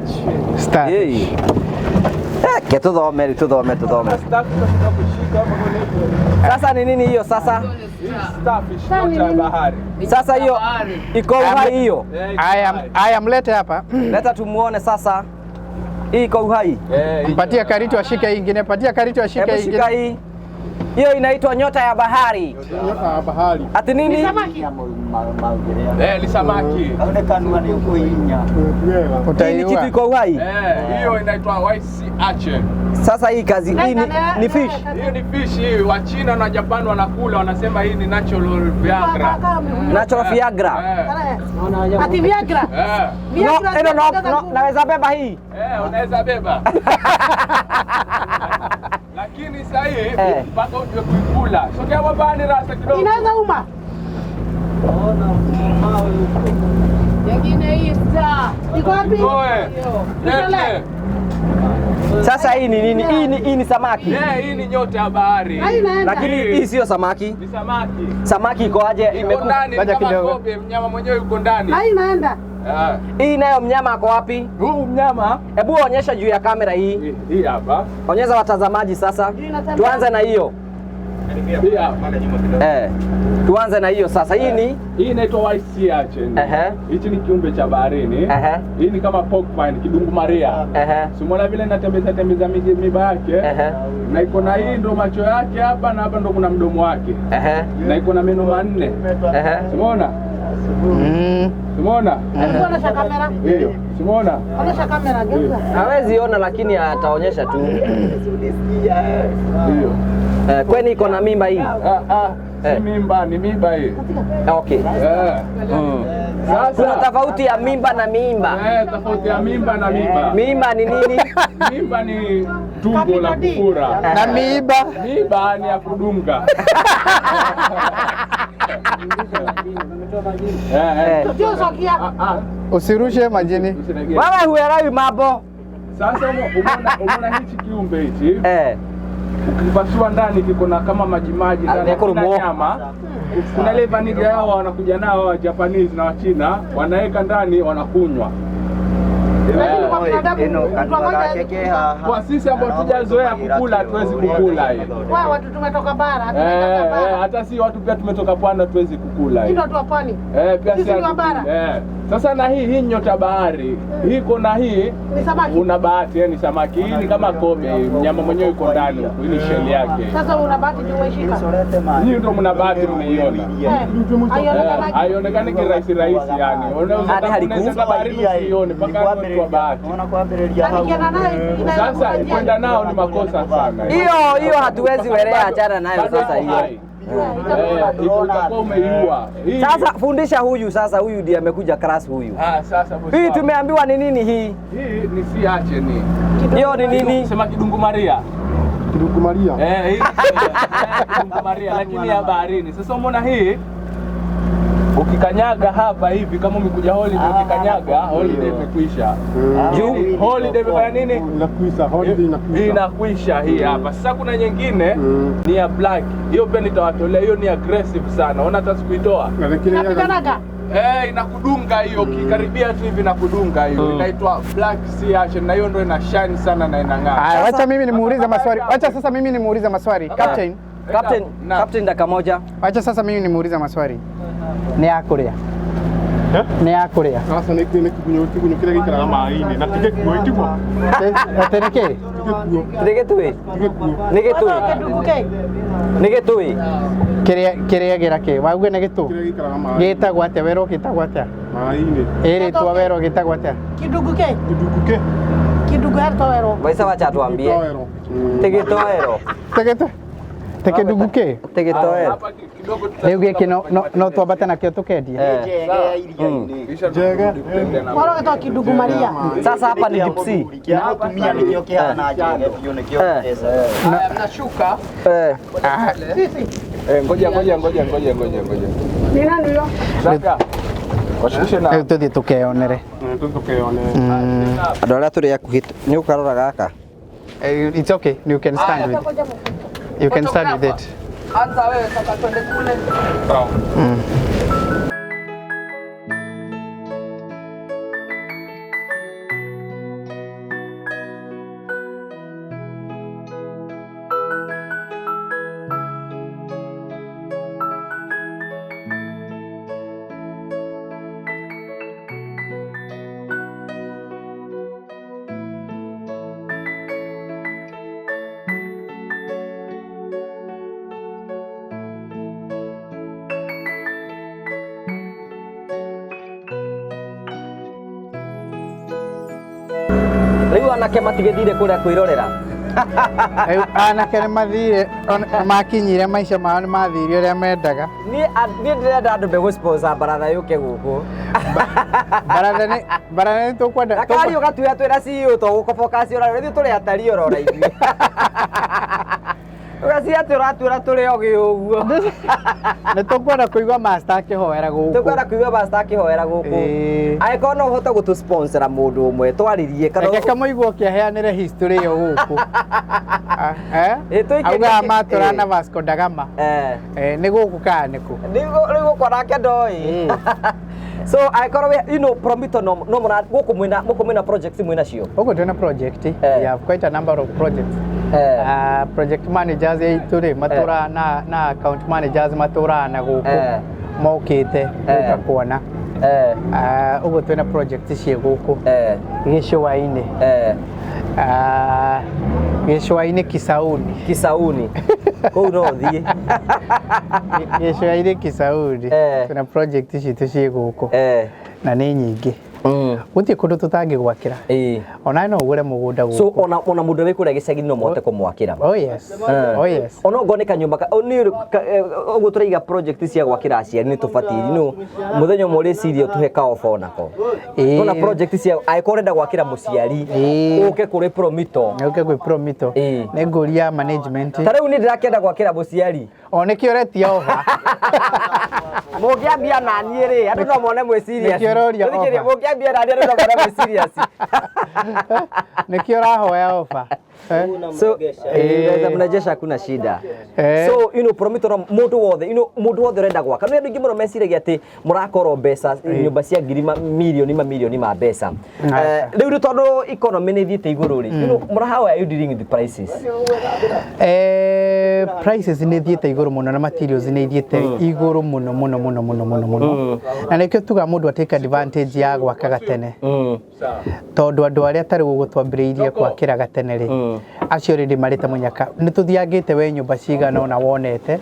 Start. Ke tuthome tuthome tuthome. Sasa ni nini hiyo sasa? Sasa hiyo iko uhai hiyo. Aya, mlete hapa. Leta tumuone sasa. Hii iko uhai. Mpatie Karitu ashike hii ingine, patia Karitu ashike hii ingine. Shika hii. Hiyo inaitwa nyota ya bahari. Nyota ya bahari. Ati nini? Ni samaki. Ni samaki. Aonekana ni ukuinya. Hii ni kitu iko uhai. Hiyo inaitwa white sea urchin. Sasa hii kazi hii ni fish. Hiyo ni fish hii wa China na Japan wanakula, wanasema hii ni natural Viagra. Natural Viagra. Ati Viagra. No, no, naweza beba hii. Unaweza beba. Lakini sasa hii mpaka ujue kuikula. Sogea baba ni rasa kidogo. Inaweza uma. Nyingine hii star. Iko wapi? Lete. Sasa hii ni nini? Hii ni samaki. Hii ni nyota ya bahari. Lakini hii sio samaki. Ni samaki. Samaki iko aje? Iko ndani kama kobe, mnyama mwenyewe yuko ndani. Hai inaenda. Hii nayo mnyama ako wapi? Huu mnyama, hebu onyesha juu ya kamera hii. Hii hapa. Onyesha watazamaji sasa. Tuanze na hiyo. Tuanze na hiyo sasa. Hii ni hii inaitwa white sea urchin. Hichi ni kiumbe cha baharini. Hii ni kama porcupine, kidungu maria. Si umeona vile inatembeza tembeza miba yake? Na iko na hii ndo macho yake hapa na hapa ndo kuna mdomo wake. Na iko na meno manne. Si umeona? Umeona? Onyesha kamera. Hiyo. Umeona? Onyesha kamera geuza. Hawezi ona lakini ataonyesha tu. Hiyo. Kwani iko na mimba hii? Si mimba, ni miba hii. Okay. Sasa Kuna tofauti ya mimba na mimba. Tofauti ya mimba na mimba. Mimba ni nini? Mimba ni tumbo la kufura. Na miiba. Miba ni ya kudunga. Usirushe majini. Wewe huelewi mambo. Sasa umeona hichi kiumbe hichi? Ukipasua ndani kiko na kama maji maji ndani kuna nyama. Kuna ile vanilla yao wanakuja nao wa Japanese na wa China, wanaweka ndani wanakunywa. Kwa sisi ambao tujazoea kukula hatuwezi kukula hiyo. Wao watu tumetoka bara, hata si watu pia tumetoka pwani hatuwezi kukula hiyo. Ndio watu wa pwani. Pia sisi wa bara. Sasa na hii nyota bahari. Hii kona hii ni samaki. Una bahati ni samaki. Hii ni kama kobe, mnyama mwenyewe yuko ndani huko, hii ni shell yake. Sasa una bahati ndio umeishika. Hii ndio mna bahati mmeiona. Haionekani kirahisi rahisi yani. Unaweza baharini usione mpaka kwa bahati. Sasa kwenda nao ni makosa sana. Hiyo hatuwezi welea, achana nayo sasa hiyo. Sasa fundisha huyu sasa, huyu ndiye amekuja class huyu. Sasa bosi. Hii tumeambiwa ni nini hii? Hii ni siache ni. Hiyo ni nini? Sema kidungu Maria. Kidungu Maria. Hii kidungu Maria lakini ya baharini. Sasa umeona hii ukikanyaga hapa hivi kama umekuja holiday ukikanyaga holiday imekwisha. Juu holiday imefanya nini? Inakwisha, holiday inakwisha. Inakwisha hii hapa. Sasa kuna nyingine ni ya black. Hiyo pia nitawatolea, hiyo ni aggressive sana. Unaona hata sikuitoa. Inapiganaga. Inakudunga hiyo ukikaribia tu hivi inakudunga hiyo. Inaitwa black sea urchin na hiyo ndio ina shine sana na inang'aa. Haya, wacha mimi nimuulize maswali. Wacha sasa mimi nimuulize maswali. Captain. Captain dakika moja. Wacha sasa mimi nimuulize maswali. Ni yakuria. Ni yakuria. Sasa ni kigunyo kile gikaraga maĩ-inĩ na ti gĩkuo itiguo. Atĩ nĩ kĩ? Nĩ gĩtui. Nĩ gĩtui. Nĩ gĩtui. Kĩrĩa kĩrĩagĩra kĩ? Wauga nĩ gĩtũ? Kĩrĩa gĩikaraga maĩ-inĩ. Gĩtagwo atĩa? Werwo gĩtagwo atĩa? Maĩ-inĩ. Ĩrĩtwa werwo gĩtagwo atĩa? Kidugu ke? Kidugu ke? Kidugu herto. Waisa wacha tuambie. Ti gĩtoero. Ti gĩtũ. Tekedugu ke? Tegetoero. Rĩu gĩkĩ no twambate nakĩo tũkendie. Njege. Wao kidugu Maria. Sasa hapa ni deep sea. Kĩa mũtumia nĩkĩo kĩhana njege biũ nĩkĩo gĩtecaga. Haya mnashuka. Sisi. Ngoja. Ni nani huyo? Saka. Washukishe na. Rĩu tũthiĩ tũkeyonere. Tũthiĩ tũkeyonere. Andũ arĩa tũrĩ hakuhĩ nĩ ũkarora gaka. It's okay, you can stand with it. You can start with it. Anza wewe sasa twende kule. Rĩu anake matigĩthire kũrĩa kwĩrorera. Rĩu anake nĩ mathire makinyire maica mao nĩ mathire ũrĩa mendaga. Niĩ ndĩrenda andũ megũ-sponsor baratha yũke gũkũ. Baratha nĩ tũkwenda. Na kariũ gatuĩra twĩra CEO to gũkoboka ciora ithuĩ tũrĩ atari oro na ithuĩ. Ũgacia atĩ ũratuĩra tũrĩ ogĩ ũguo. Nĩ tũkwenda kũigua master akĩhoera gũkũ. Tũkwenda kũigua master akĩhoera gũkũ. Angĩkorwo no ũhote gũtũ-sponsora mũndũ ũmwe twarĩrie kana Reke kamũigua ũkĩheanĩre history ĩyo gũkũ. Augaga matũra na Vasco da Gama. Nĩ gũkũ kana nĩ kũ? Rĩu gũkũ nake ndoĩ. So angĩkorwo you know Promito no mũra gũkũ mwĩna gũkũ mwĩna projects mwĩna cio. Gũkũ twĩna project. We have quite a number of projects. Project managers aitũ rĩ matũraga na account managers matũraga na gũkũ mokĩte gũka kuona. Ũguo twĩna project ciĩ gũkũ gĩcũa-inĩ. Gĩcũa-inĩ Kisauni. Kisauni. Kũu no thiĩ. Gĩcũa-inĩ Kisauni. Twĩna project citũ ciĩ gũkũ na nĩ nyingĩ. Gũtirĩ kũndũ tũtangĩgwakĩra. Onawe no ũgũre mũgũnda So gũkũ. ona mũndũ wĩ kũrĩa gĩcagi no mũhote kũmwakĩra. Oh yes. Oh yes. Ona okorwo nĩ kanyũmba ũguo tũraiga project cia gwakĩra aciari nĩ tũbatiĩ no mũthenya ũmwe ũrĩciria ũtũhe ka offer onako. Ona project cia angĩkorwo ũrenda gwakĩra mũciari ũke kũrĩ Promito. Ũke kwĩ Promito. Nĩ ngũria management. Ta rĩu niĩ ndĩrakĩenda gwakĩra mũciari. O nĩkĩo ũretia offer. Mũngĩambia na niĩ rĩ, andũ no mone mwĩ serious. Nĩkĩo ũroria Thikĩrĩria, offer. mũngĩambia na niĩ andũ no mone mwĩ serious. Nĩkĩo ũrahoya offer. So naweza mrejesha, hakuna shida. So Promito no mũndũ wothe mũndũ wothe ũrenda gwaka, nĩ andũ aingĩ mũno meciragia atĩ mũrakorwo mbeca nyũmba cia ngiri milioni mamilioni ma mbeca. Rĩu nĩ tondũ economy nĩ ĩthiĩte igũrũ rĩ, how are you dealing with the prices? Prices nĩ ithiĩte igũrũ mũno na materials nĩ ithiĩte igũrũ mũno mũno mũno mũno mũno mũno, na nĩkĩo tuga mũndũ atake advantage ya gwaka gatene, tondũ andũ arĩa tarĩ gũkũ twambĩrĩirie gwakĩra gatene rĩ, acio rĩndĩ marĩte mũnyaka. Nĩ tũthiangĩte we nyũmba cigana ũna wonete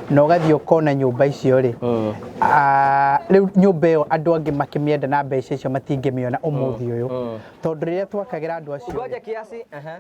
na ũgathiĩ ũkona nyũmba icio rĩ, rĩu nyũmba ĩyo andũ angĩ makĩmĩenda na mbeca icio matingĩmĩona ũmũthĩ ũyũ, tondũ rĩrĩa twakagĩra andũ acio. Ngoja kiasi. Aha.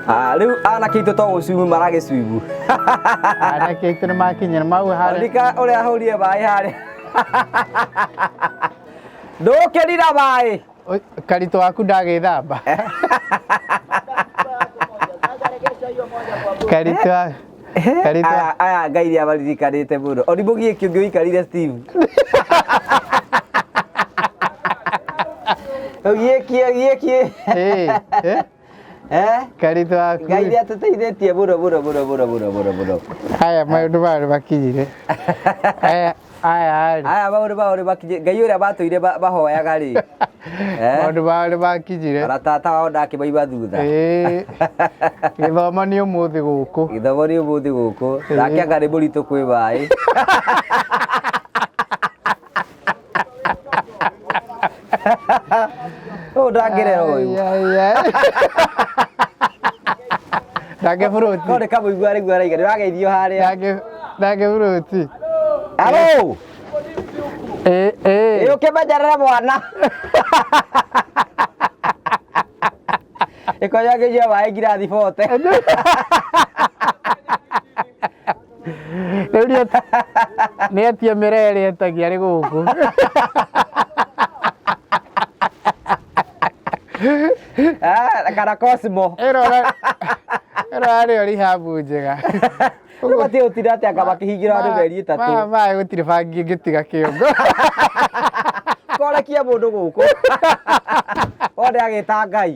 Ah, rĩu anake aitũ to gũcuimu maragĩcuimu. Anake aitũ nĩ makinya mau harĩa. Andika ũrĩa ahũrire maĩ harĩa. Ndũkĩrira maĩ. Karitũ waku ndagĩthamba. Karitũ karitũ. Aya Ngai nĩ amaririkanĩte mũno. Oni mũgiĩki ũngĩ ũikarire Steve. Ũgiĩki ũgiĩki. Karitũ waku. Ngai nĩ atũteithĩtie mũno mũno mũno mũno mũno mũno mũno. Aya maũndũ mao nĩ makinyire. Aya aya rĩ. Aya maũndũ mao nĩ makinyire. Ngai ũrĩa matũire mahoyaga rĩ. Maũndũ mao nĩ makinyire. Ona tata wao ndakĩmaima thutha. Gĩthomo nĩ ũmũthĩ gũkũ. Gĩthomo nĩ ũmũthĩ gũkũ. Nake anga nĩ mũritũ kwĩ maĩ. Ũyũ ndangĩrera ũyũ. Ndangĩburuti. No nĩ kamũigua rĩu araiga ndĩrageithio harĩa. Ndangĩburuti. Alo. Ĩ ũkĩmenyerere mwana. Ĩkonya ngĩnyua maĩ ngirathi bote. Rĩu nĩ etie mĩree ĩrĩa etagia arĩ gũkũ. Kana Cosmo. Ĩno yarĩ rehab njega. Rĩu matirĩ gũtinda atĩ anga makĩhingĩra andũ mĩeri 3. Maya maĩ gũtirĩ bangi ĩngĩtiga kĩongo. Korekia mũndũ gũkũ. Wone agĩta Ngai.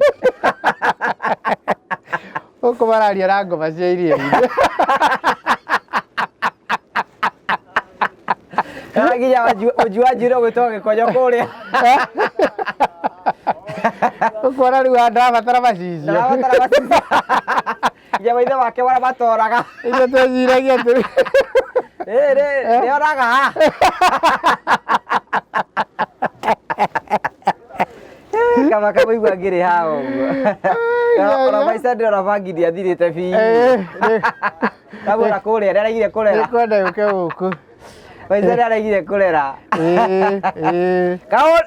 Gũkũ mararia na ngoma cia iria-inĩ. Kana nginya ũnjuanji ũrĩa ũgwĩtwo gĩkonyo kũrĩa. Ũkona rĩu ndarabatara macicio. Ndarabatara macicio. Nginya maitho make marĩa matoraga. Ithuĩ tweciragia atĩ Nĩoraga. Kaba kamũigua ngĩrĩ haha ũguo. Ona maica ndĩrona bangi ndiathirĩte biũ. Ndamwona kũrĩa nĩaregire kũrera. Nĩngwenda yũke gũkũ. Maica nĩaregire kũrera.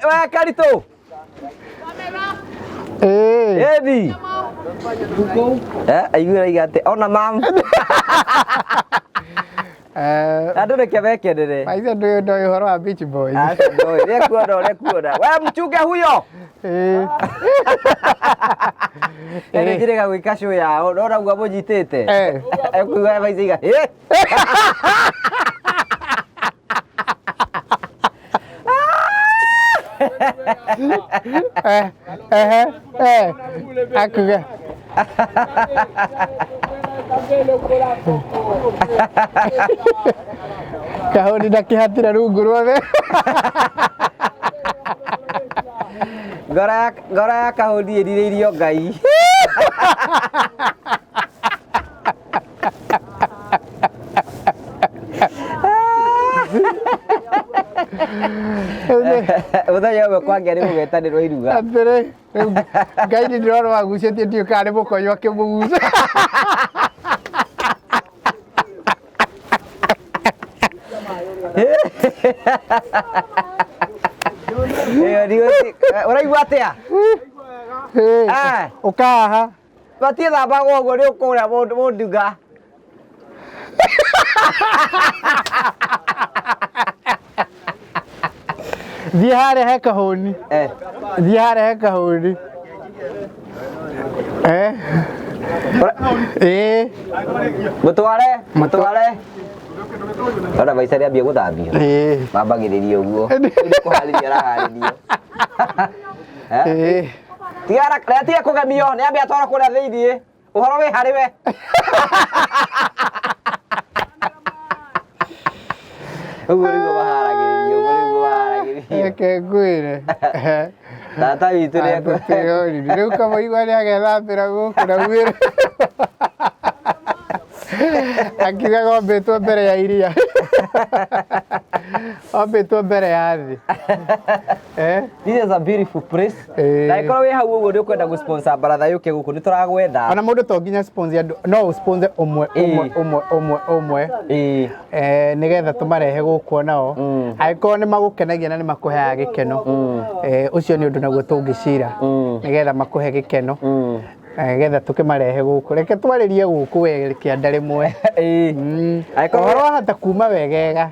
We Karitũ. Ĩni. Aiguire aiga atĩ ona mam. Andũ reke mekenere. Maica ndũĩ ndoĩ ũhoro wa Beach Boys. Aca ndoĩ. Nĩekuona ũrĩa ekuona. We mchunge huyo. Nĩ njĩrĩga gwĩka show yao ndona ũguo amũnyitĩte. Ekuiga maica iga. Akuga. Kahũni ndakĩhatire rungu ruothe. Ngoro ya kahũni ĩrirĩirio Ngai. Mũthenya ũmwe kwangĩa nĩ gũgetanĩrwo iruga. Atĩrĩ, rĩu Ngai nĩ ndĩrona wagucĩtie ndiũĩ kana nĩ mũkonyo akĩmũgucia. Ĩyo ũraigua atĩa? Ũka haha. Matiĩthambagwo ũguo nĩ ũkũrĩa mũndunga. Thiĩ harĩa he kahũni. Thiĩ harĩa he kahũni. Mũtware, mũtware. Ona maica nĩambia gũthambio. Mambagĩrĩria ũguo. Rĩu nĩ kũharĩria araharĩrio. Tiga tiga kũgemio, nĩambe atwarwo kũrĩa thĩiniĩ. Ũhoro wĩ harĩ we. Ũguo nĩguo maharagĩrĩrio, ũguo nĩguo maharagĩrĩrio. Reke ngwĩre. Tata witũ nĩ Rĩu kamũigua nĩ agethambĩra gũkũ na mwĩrĩ. Akiugaga ombĩtwo mbere ya iria. Ombĩtwo mbere ya thĩ. This is a beautiful place. Na ĩkorwo wĩ hau ũguo nĩ ũkwenda gũ sponsor baratha yũke gũkũ nĩ tũragwetha. Ona mũndũ to nginya sponsor andũ, no ũ sponsor ũmwe ũmwe ũmwe ũmwe ũmwe nĩgetha tũmarehe gũkũ onao. Angĩkorwo nĩ magũkenagia na nĩ makũheaga gĩkeno, ũcio nĩ ũndũ naguo tũngĩcira nĩgetha makũhe gĩkeno. Nĩgetha tũkĩmarehe gũkũ. Reke twarĩrie gũkũ we kĩanda rĩmwe. Ũhoro wahota kuma wegega.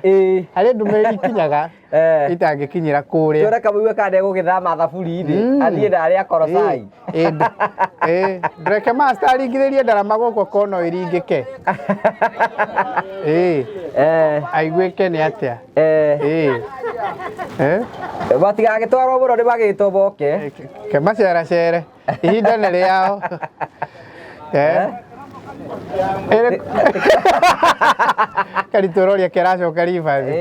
Harĩ ndũmĩrĩri ikinyaga itangĩkinyĩra kũrĩa. Tũre kamũigua kana ndegũgĩthama thaburi-inĩ athiĩ na arĩa korocai. Ndũreke master aringithĩrie ndarama gũkũ akorwo no ĩringĩke. Aiguĩke nĩ atĩa. Matigagĩtwarwo mũno nĩ magĩtwo moke. Ke maceracere. Ihinda nĩ rĩao. Karitũ ũroria kĩracoka ribathi.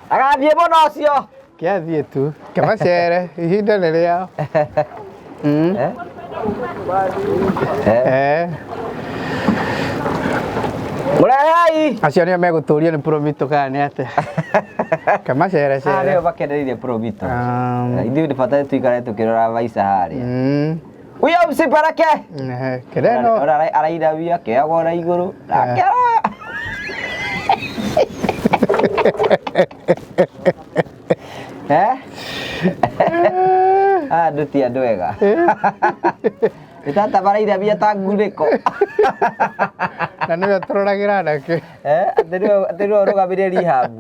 Agathiĩ mũno ũcio. Kĩathiĩ tu. Kĩmacere. Ihinda nĩ rĩao. Mũrehei. Acio nĩo megũtũrio nĩ Promito kana nĩ atĩa? Kĩmacerecere. Nĩo makenereire Promito. Ithuĩ nĩ bata tũikare tũkĩrora maica harĩa. Huyo msipeleke. Kireno. Ona arainamia akĩoyagwo na igũrũ. Nake aroya. Andũ ti andũ ega. Nĩ tata marainamia ta ngunĩko. Na nĩwe tũroragĩra anake. Atĩ nĩwe ũrũgamĩrĩire rehab.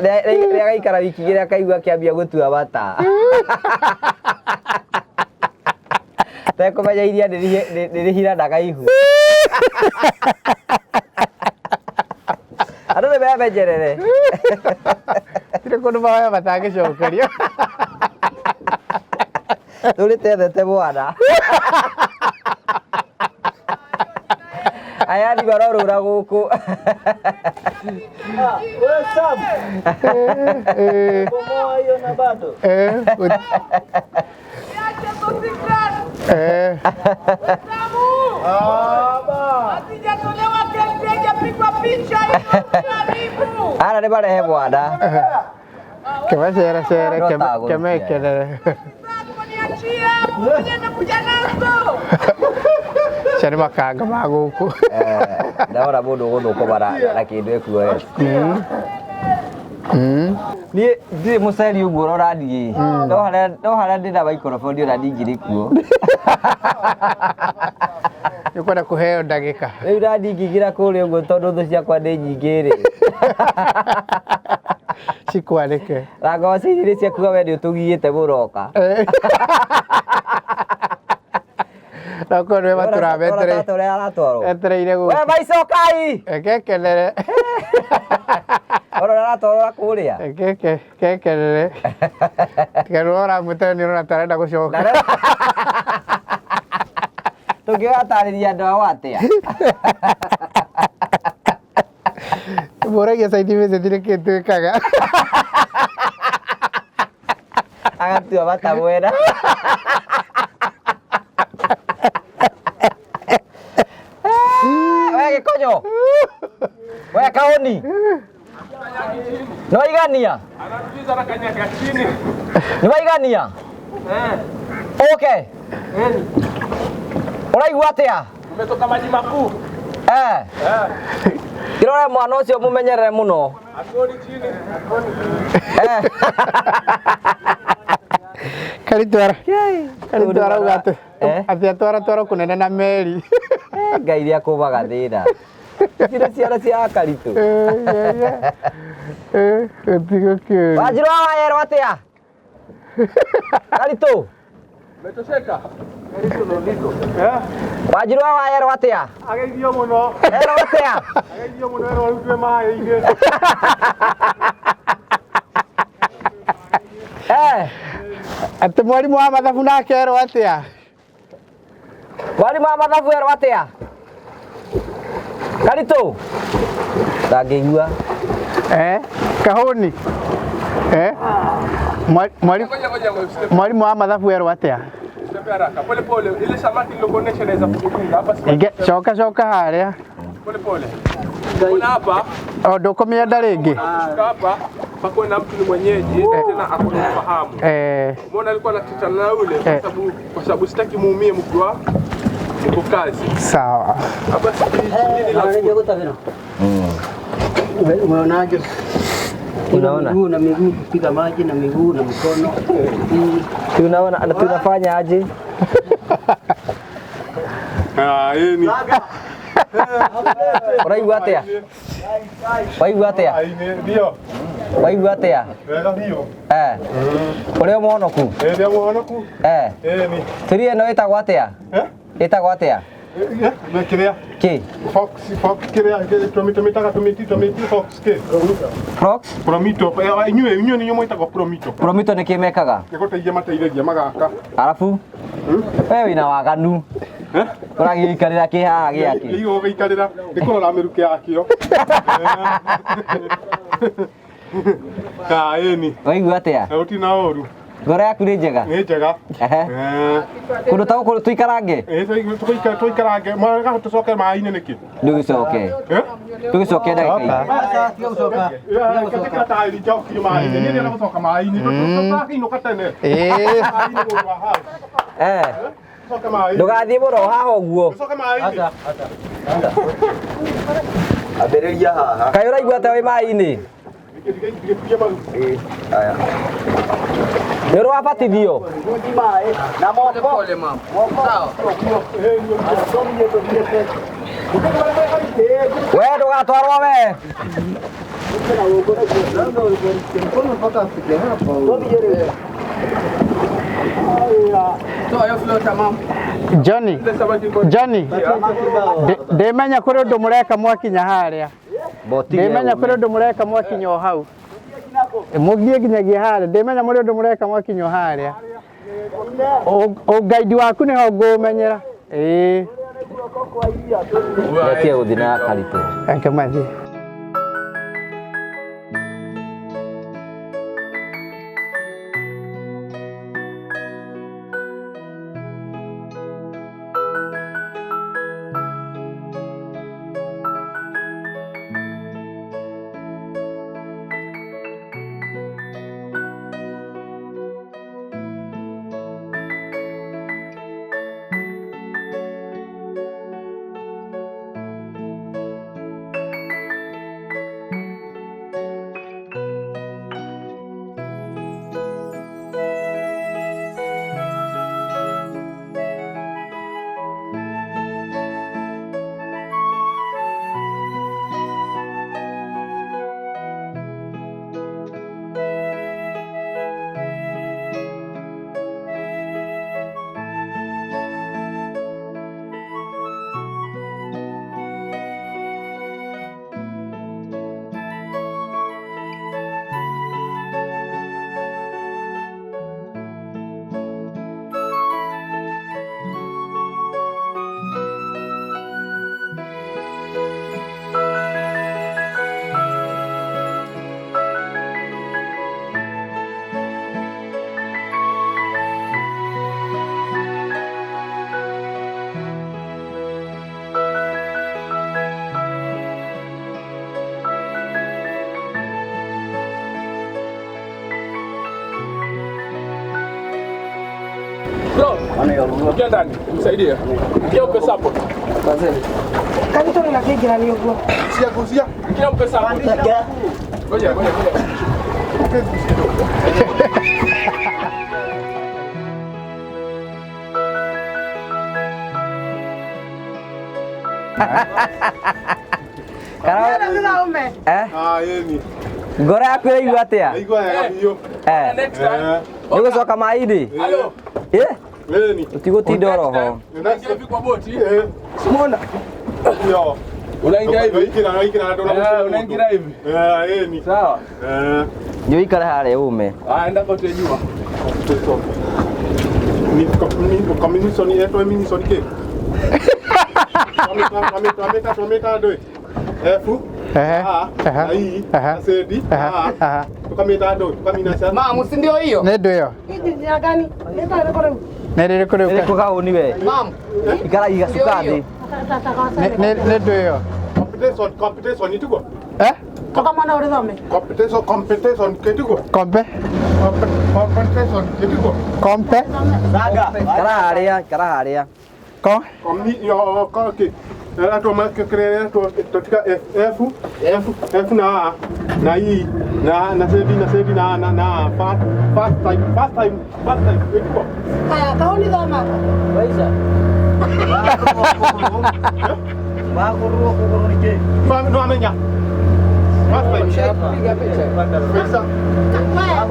Nĩagaikara wiki igĩrĩ akaigua akĩambia gũtua mata. Tekũmenya iria nĩrĩhiranaga ihu. Andũ nĩ memenyerere. Tirĩ kũndũ mahoya matangĩcokerio. Tũrĩtethete mwana. Ayani marorũra gũkũ. We Sam, bomoa hiyo na bado. Ara nĩ marehe mwana. Kĩmacere cere No tagũrũkia. kĩmekerere. Cia nĩ makanga ma gũkũ. Ndahora mũndũ ũgũthũkũma na kĩndũ ekuoete. Niĩ ndirĩ mũceri ũguo ũrora niĩ. No harĩa ndĩna microphone ona ndingĩrĩ kuo. Nĩ ũkwenda kũheo ndagĩka. Rĩu na ndingĩingĩra kũrĩa ũguo tondũ thũ ciakwa nĩ nyingĩ rĩ. Cikwanĩke. Na ngoro igĩrĩ ciakuga we nĩ ũtũgiĩte mũroka. Na okorwo nĩwe matũrametereire. Ũrĩa aratwarwo. Etereire We gũka. maicokai. Ekekenere. Ora aratwarwo kũrĩa. Ekeke kekenere. Tiga nĩwe ũramwĩta nĩ ũrona ta arenda gũcoka. Tũngĩgatarĩria andũ ao atĩa? Mũragia site visit nĩ kĩ twĩkaga. Agatua mata mwena. We gĩkonyo. We kaũni. Nĩwaigania? Anatuliza na kanyaga chini. Nĩwaigania? Okay. Ũraigua atĩa? Umetoka maji makuu. Eh. Kĩrore mwana ũcio mũmenyerere mũno. Akuoni chini. Eh. Karitwara. Karitwara uga atĩ Eh? atĩ atwara kũnene na meri. Ngai nĩ akũmaga thĩna. Ici nĩ ciana cia Akaritũ. Gũtigũkĩũria. Wanjirũ wa Wayerwo atĩa? Karitũ. Umetosheka? Wanjirũ wa Wayerwo atĩa? Ageithio mũno. Erwo atĩa? Ageithio mũno erwo rutwe maĩ-inĩ. Eh. Atĩ mwarimũ wa mathabu nake erwo atĩa? Mwarimũ wa mathabu erwo atĩa? Karitũ. Ndangĩigua. Kahũni. Ngoja ngoja ngoja. Mwalimu wa mathabu erwo atĩa? Step haraka. Pole pole. Ile samaki nilikuonesha inaweza kukudunga hapa si. Coka coka harĩa. Pole pole. Kuna hapa O ndũkũmĩenda rĩngĩ? kushuka hapa pakuwe na mtu ni mwenyeji tena akona ufahamu. Umeona alikuwa anatitana na yule kwa sababu sitaki muumie mkiwa mko kazi. Sawa. Hapa si nini la Umeonaje? Unaona? Miguu na miguu kupiga maji na miguu na mikono. Tunaona tunafanya aje? Ah, yeni. Ũraigua atĩa? Waigua atĩa? Ndio. Waigua atĩa? Wega biũ. Ũrĩ o mũhonoku? Ndĩ mũhonoku. Ĩni. Tũri ĩno ĩtagwo atĩa? Ĩtagwo atĩa? Kĩrĩa? Kĩ? Fox, fox kĩrĩa tũmĩtaga tũmĩti tũmĩti fox kĩ? Fox? Promito. Inyuĩ inyuĩ nĩ mwĩtagwo promito. Promito nĩ kĩ mekaga? Nĩ gũteithia mateithagia magaka. Arabu? We wĩna waganu. Ũragĩikarĩra kĩ haha gĩakĩ? Gĩigũ gũgĩikarĩra nĩ kũrora mĩrukĩ yakĩo. Ah, ĩni. Waigua atĩa? Gũtirĩ na ũru. Ngoro yaku nĩ njega? Nĩ njega. Kũndũ ta gũkũ tũikarange? Tũikarange. Mwega tũcoke maĩ-inĩ nĩkĩ? Ndũgĩcoke. Tũgĩcoke ndagĩka igĩrĩ. Katika tairi njokio maĩ-inĩ. Niĩ ndĩrenda gũcoka maĩ-inĩ. Tũtakĩinũka tene. Maĩ-inĩ gũkũ hau. Tũcoke maĩ-inĩ. Ndũgathiĩ mũno haha ũguo. Tũcoke maĩ-inĩ. Ambĩrĩria haha. Kaĩ ũraigua atĩa wĩ maĩ-inĩ? Nĩ ũrĩ wabatithio? Na moko. Pole mama. Sawa. We ndũgatwarwo we. Toa hiyo floater mama. Johnny. Johnny. Ndĩmenya kũrĩ ũndũ mũreka mwakinya harĩa. Ndĩmenya kũrĩ ũndũ mũreka mwakinya o hau. Mũthiĩ nginyagia harĩa. Ndĩmenya mũrĩ ũndũ mũreka mwakinya o harĩa. Ũgaidi waku nĩho ngũmenyera. Ĩĩ. Ndetie gũthiĩ na Karitũ. Reke mathiĩ. Bro, ingia ndani, msaidie. Ingia mpe support. Karitũ nĩ nakĩingĩra nĩ ũguo. Sia gusia. Ingia mpe support. Ngoja, ngoja, ngoja. Eh? Ah, yeni. Ngoro yaku ĩraigua atĩa? Igua wega biũ. Eh. Next time. Nĩ gũcoka maĩ-inĩ? Hello. Eh? Yeni. Ũtigũtinda oroho. Unaingia hivi kwa boti. Eh. Simona. Yo. Unaingia hivi. Unaingira ndo Eh, unaingira hivi. Eh, yeni. Sawa. Eh. Nĩ ũikare harĩa ũme. Ah, enda kote jua. Ni ni communison etwa minison ke. Twameta twameta ndwe. F A I C D A. Tukameta ndwe, tukamina cha. Mamu, si ndio hiyo? Nĩ ndũ ĩyo. Hii ni ya gani? Nĩ ta ĩrĩkũ rĩu? Nĩ rĩrĩkũ rĩu? Ĩrĩkũ gaũni we? Mamu, Ikara igacuka thĩ. Nĩ ndũ ĩyo. Competition competition itugo. Eh? Toka mwana ũrĩthome. Competition competition kitugo. Kompe? Competition kitugo. Kompe? Ikara harĩa, ikara harĩa. Ko? Komi yo ko ke. Era ma kere to totika F F F F na A na I na na C D na C D na na na first first time first time first time itugo. Haya, kaoni thoma. Waisa. Bagurwo kuguru nike. No amenya. First time. piga picha. Faisa.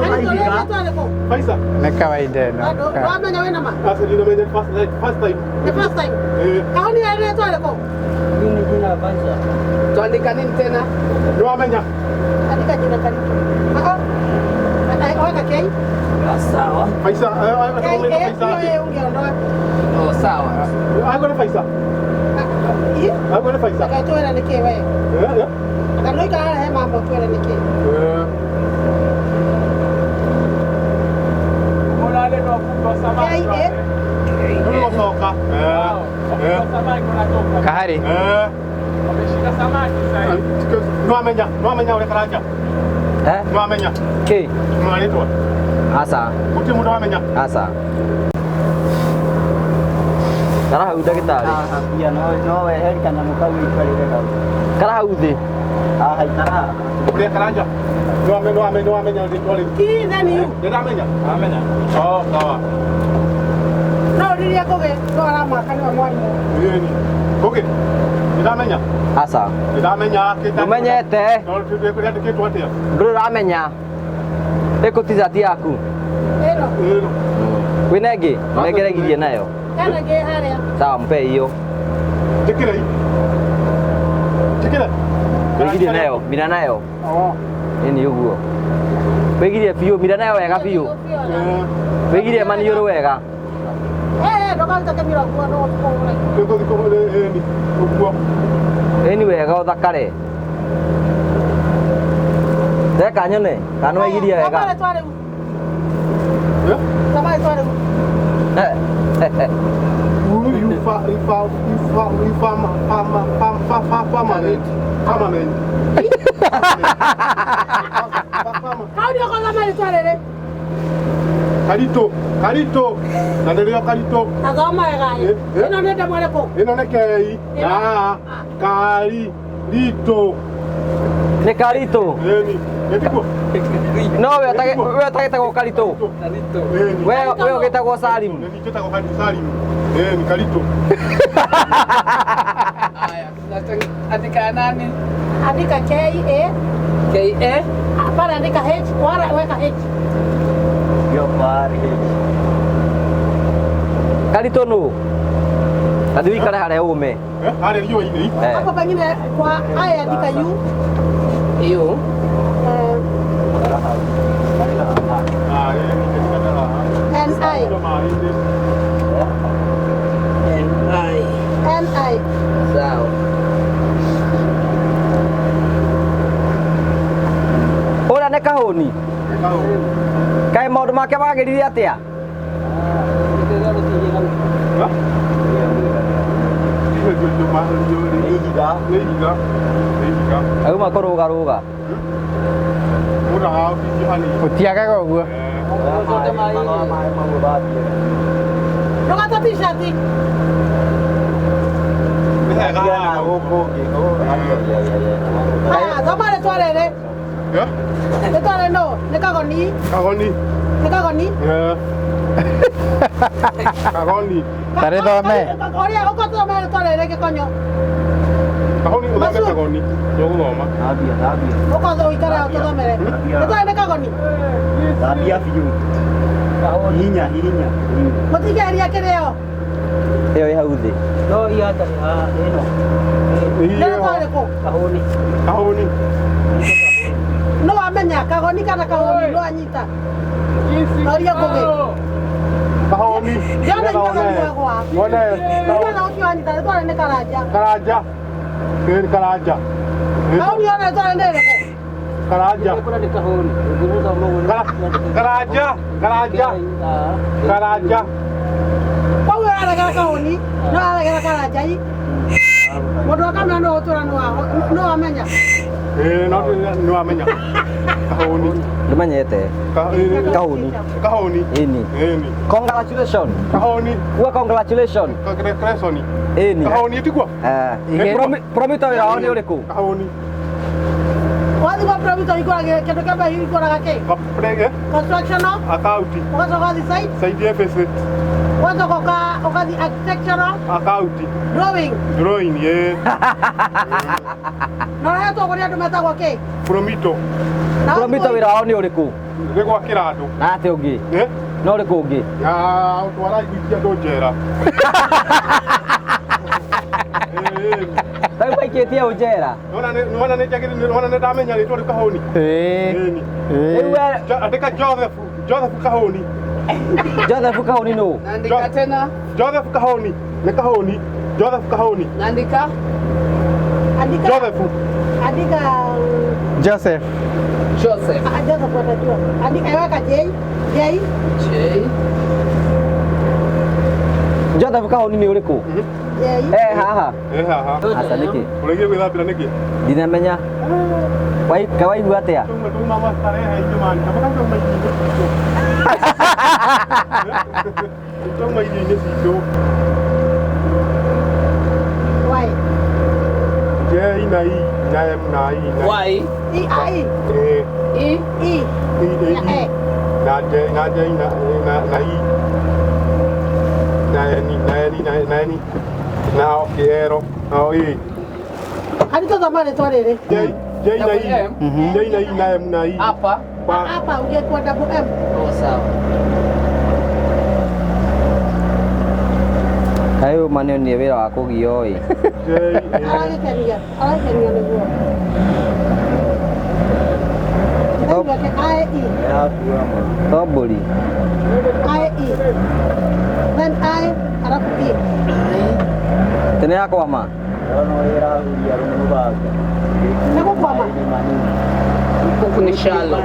Wewe, Karitũ nĩ rĩtwa rĩrĩkũ? Faisa. Nĩ kawaida ĩno. Wamenya wĩna ma? Asa dina menya first like first time. The first time. Eh. Kaoni nĩ rĩtwa rĩrĩkũ? Mimi jina Faisa. Tuandika nini tena? No amenya. Andika jina Karitũ. Ah, ah. Weka K. Sawa. Faisa. K Eh A Faisa. hiyo ungeondoa. Oh, sawa. Agora Faisa. Ii? Agora Faisa. Akatwĩra nĩkĩ we? Eh eh. Akanoika he mambo twĩre nĩkĩ? Eh. Mbona wale ndo wavuvi wa samaki K A. wale? Ndio soka. Eh. Wavuvi wa samaki wanatoka. Kahari. Eh. Wameshika samaki sasa hivi. No amenya, no amenya ule karanja. Eh? No amenya. Kĩ? Mwaritwa. Aca. Guti mundu amenya. Aca. Kara hau ndagĩtarĩ. Pia no no weheri kanyamũ kau ũikarĩre hau. Kara hau thĩ. Haha ikara. Ule karanja. No amenya, no amenya, no amenya rĩtwa rĩu. T then U. Ndĩramenya. Amenya. Oh, sawa. No ũririe Ngũgĩ no aramaka nĩwe mwarimũ. Yeni. Ngũgĩ. Ndĩramenya. Aca. Ndĩramenya kĩta. Ndũmenyete. No twĩkũrĩandĩkĩtwo atĩa? Ndũrĩ ũramenya. Ĩkũ t-shirt yaku? Ĩno. Ĩno. Kwĩna ĩngĩ? Nengere nayo. Hena ĩngĩ harĩa. Sawa, mpe hiyo. Njĩkĩre. Njĩkĩre. Wĩgirie nayo, mira nayo. Oh. Nini ũguo. Wĩgirie biũ, mira nayo wega biũ. Wĩgirie maniũrũ wega. Eh, ndũkarute kĩmira kuo no ũkũhũre. Nĩngũthiĩ kũhũre ĩni ũguo. Ĩni wega ũthakare. Reka nyone kana waigirie wega. Thoma rĩtwa rĩu. Thoma rĩtwa rĩu. You fa you fa you fa you fa ma fa ma fa fa fa permanent. Permanent. Hau ndio ũgũthoma rĩtwa rĩrĩ. Karito, Karito. Na nĩrĩo Karito. Na thoma wega ĩ. Ĩno nĩ ndemwa ĩrĩkũ? Ĩno nĩ kei na kari rito. Nĩ Karito. Ĩni, ĩtiguo. No we ũtagĩtagwo Karito. We we ũgĩtagwo Salim. Nĩ njĩtagwo Karito Salim. Ĩni Karito. Haya, andika nani? Andika K A K A. Hapana, andika H, wala weka H. Hiyo kwa R H. Karito nũ? Tathi ũikare harĩa ũme. Harĩa riũa-inĩ. Hapo pengine kwa I andika U. U. N I. N I. N I. Sawa. Ũrĩa nĩ kahũni. Kaĩ maũndũ make magĩrire atĩa? Auma kũrũgarũga. Ũtiagaga ũguo. Ndũgate t-shirt. Haya, thoma rĩtwa rĩrĩ. Rĩtwa rĩrĩ nũ? Nĩ Kagoni. Kagoni. Nĩ Kagoni. Kagoni. Tarĩthome. Ũrĩa ũkũthoma rĩtwa rĩrĩ gĩkonyo. Kagoni ũthome Kagoni. Nĩũgũthoma. Thambia, thambia. Ũkothe ũikare ũtũthomere. Rĩtwa rĩrĩ nĩ Kagoni. Thambia biũ. Hihinya, hihinya. Mũtigeria kĩrĩo. Ĩyo ĩ hau thĩ. No ihatarĩ haha ĩno. Nĩ rĩtwa rĩrĩkũ? Kahũni. Kahũni. No wamenya Kagoni kana Kahũni no anyita. Noria Ngũgĩ. Kahũni. Ndĩrona Kagoni mwegwa. Wone. Ndĩrona ũcio wanyita rĩtwa rĩrĩ nĩ Karanja. Karanja. Ĩni Karanja. Kahũni ona rĩtwa rĩrĩ nĩ rĩrĩkũ? Karanja. Karanja. Karanja. Karanja. Koguo ũraregera Kahũni no ũraregera Karanja i. Mũndũ wa kamera no ũtũra no wamenya. Ĩĩ no nĩ wamenya. Kahũni. Ndĩmenyete. Kahũni. Kahũni. Ĩni. Ĩni. Congratulations. Kahũni. Uga congratulations. Congratulations. Ĩni. Kahũni ĩtiguo? Eh. Promito wĩra wao nĩ ũrĩkũ? Kahũni. Wathiĩ kwa Promito ikũraga kĩndũ kĩa mbere ikũraga kĩ? Construction. Account. Ũgacoka ũgathiĩ site. Site deficit. Ũgacoka ũgathiĩ architectural. Account. Drawing. Drawing, ĩĩ. Na ũrehetwo kũrĩ andũ metagwo kĩ? Promito. Promito wĩra wao nĩ ũrĩkũ? Nĩ gwakĩra andũ. Na atĩ ũngĩ? No ũrĩkũ ũngĩ? Na ũtwara gũikia andũ njera. Rĩu maikĩtie ũ njera? Nĩwona nĩ njagĩrĩire, nĩwona nĩ ndamenya rĩtwa rĩu Kahũni. Ĩĩ. Rĩu we Andĩka Joseph, Joseph Kahũni. Joseph Kahũni nũ? Naandika tena. Joseph Kahũni, nĩ Kahũni. Joseph Kahũni. Naandika. Andika. Joseph. Andika. Joseph. Joseph. Joseph atajua. Andika weka J J J. Joseph Kahũni nĩ ũrĩkũ? J. Eh haha. Eh haha. Aca nĩkĩ? Ũrĩgie gwĩthambĩra nĩkĩ? Ndinamenya. Waigua atĩa? Tuma mastarehe inyuĩ mani. Kaba tuma irio-inĩ citũ. Tuma irio-inĩ citũ. Y. J na I na M na I na Y. I I. E E E E E na J na J na na na I na N na N na na N na O K R O E. Andika thoma rĩtwa rĩrĩ. J J na I J na I na M na I. Hapa. Hapa ungekuwa double M. Oh sawa. Kaĩ ũma nĩ wĩra wa kũgio ĩ. Aragĩkenia, aragĩkenio nĩguo. E. To mbũri. I E. Then I alafu E. Tene yakwama. Nĩ gũkwama. Huku ni shallow.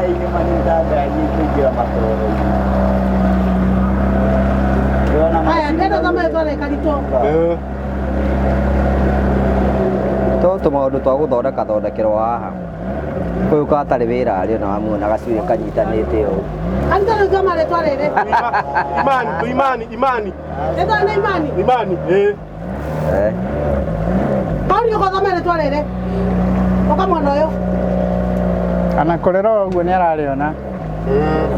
Haya, ndenda thoma rĩtwa rĩ Karitũ. To tũmaũndũ twa gũthondeka thondekerwo haha. Kũyũ gatarĩ wĩra arĩ ona wamuona gacuĩ kanyitanĩte ũũ. Karitũ rĩu thoma rĩtwa rĩrĩ. Imani, Imani, Imani. Rĩtwa nĩ Imani. Imani, eh. Eh. Kaũni ũgathoma rĩtwa rĩrĩ. Ũka mwena ũyũ. Ana kũrĩra ũguo nĩ ararĩona.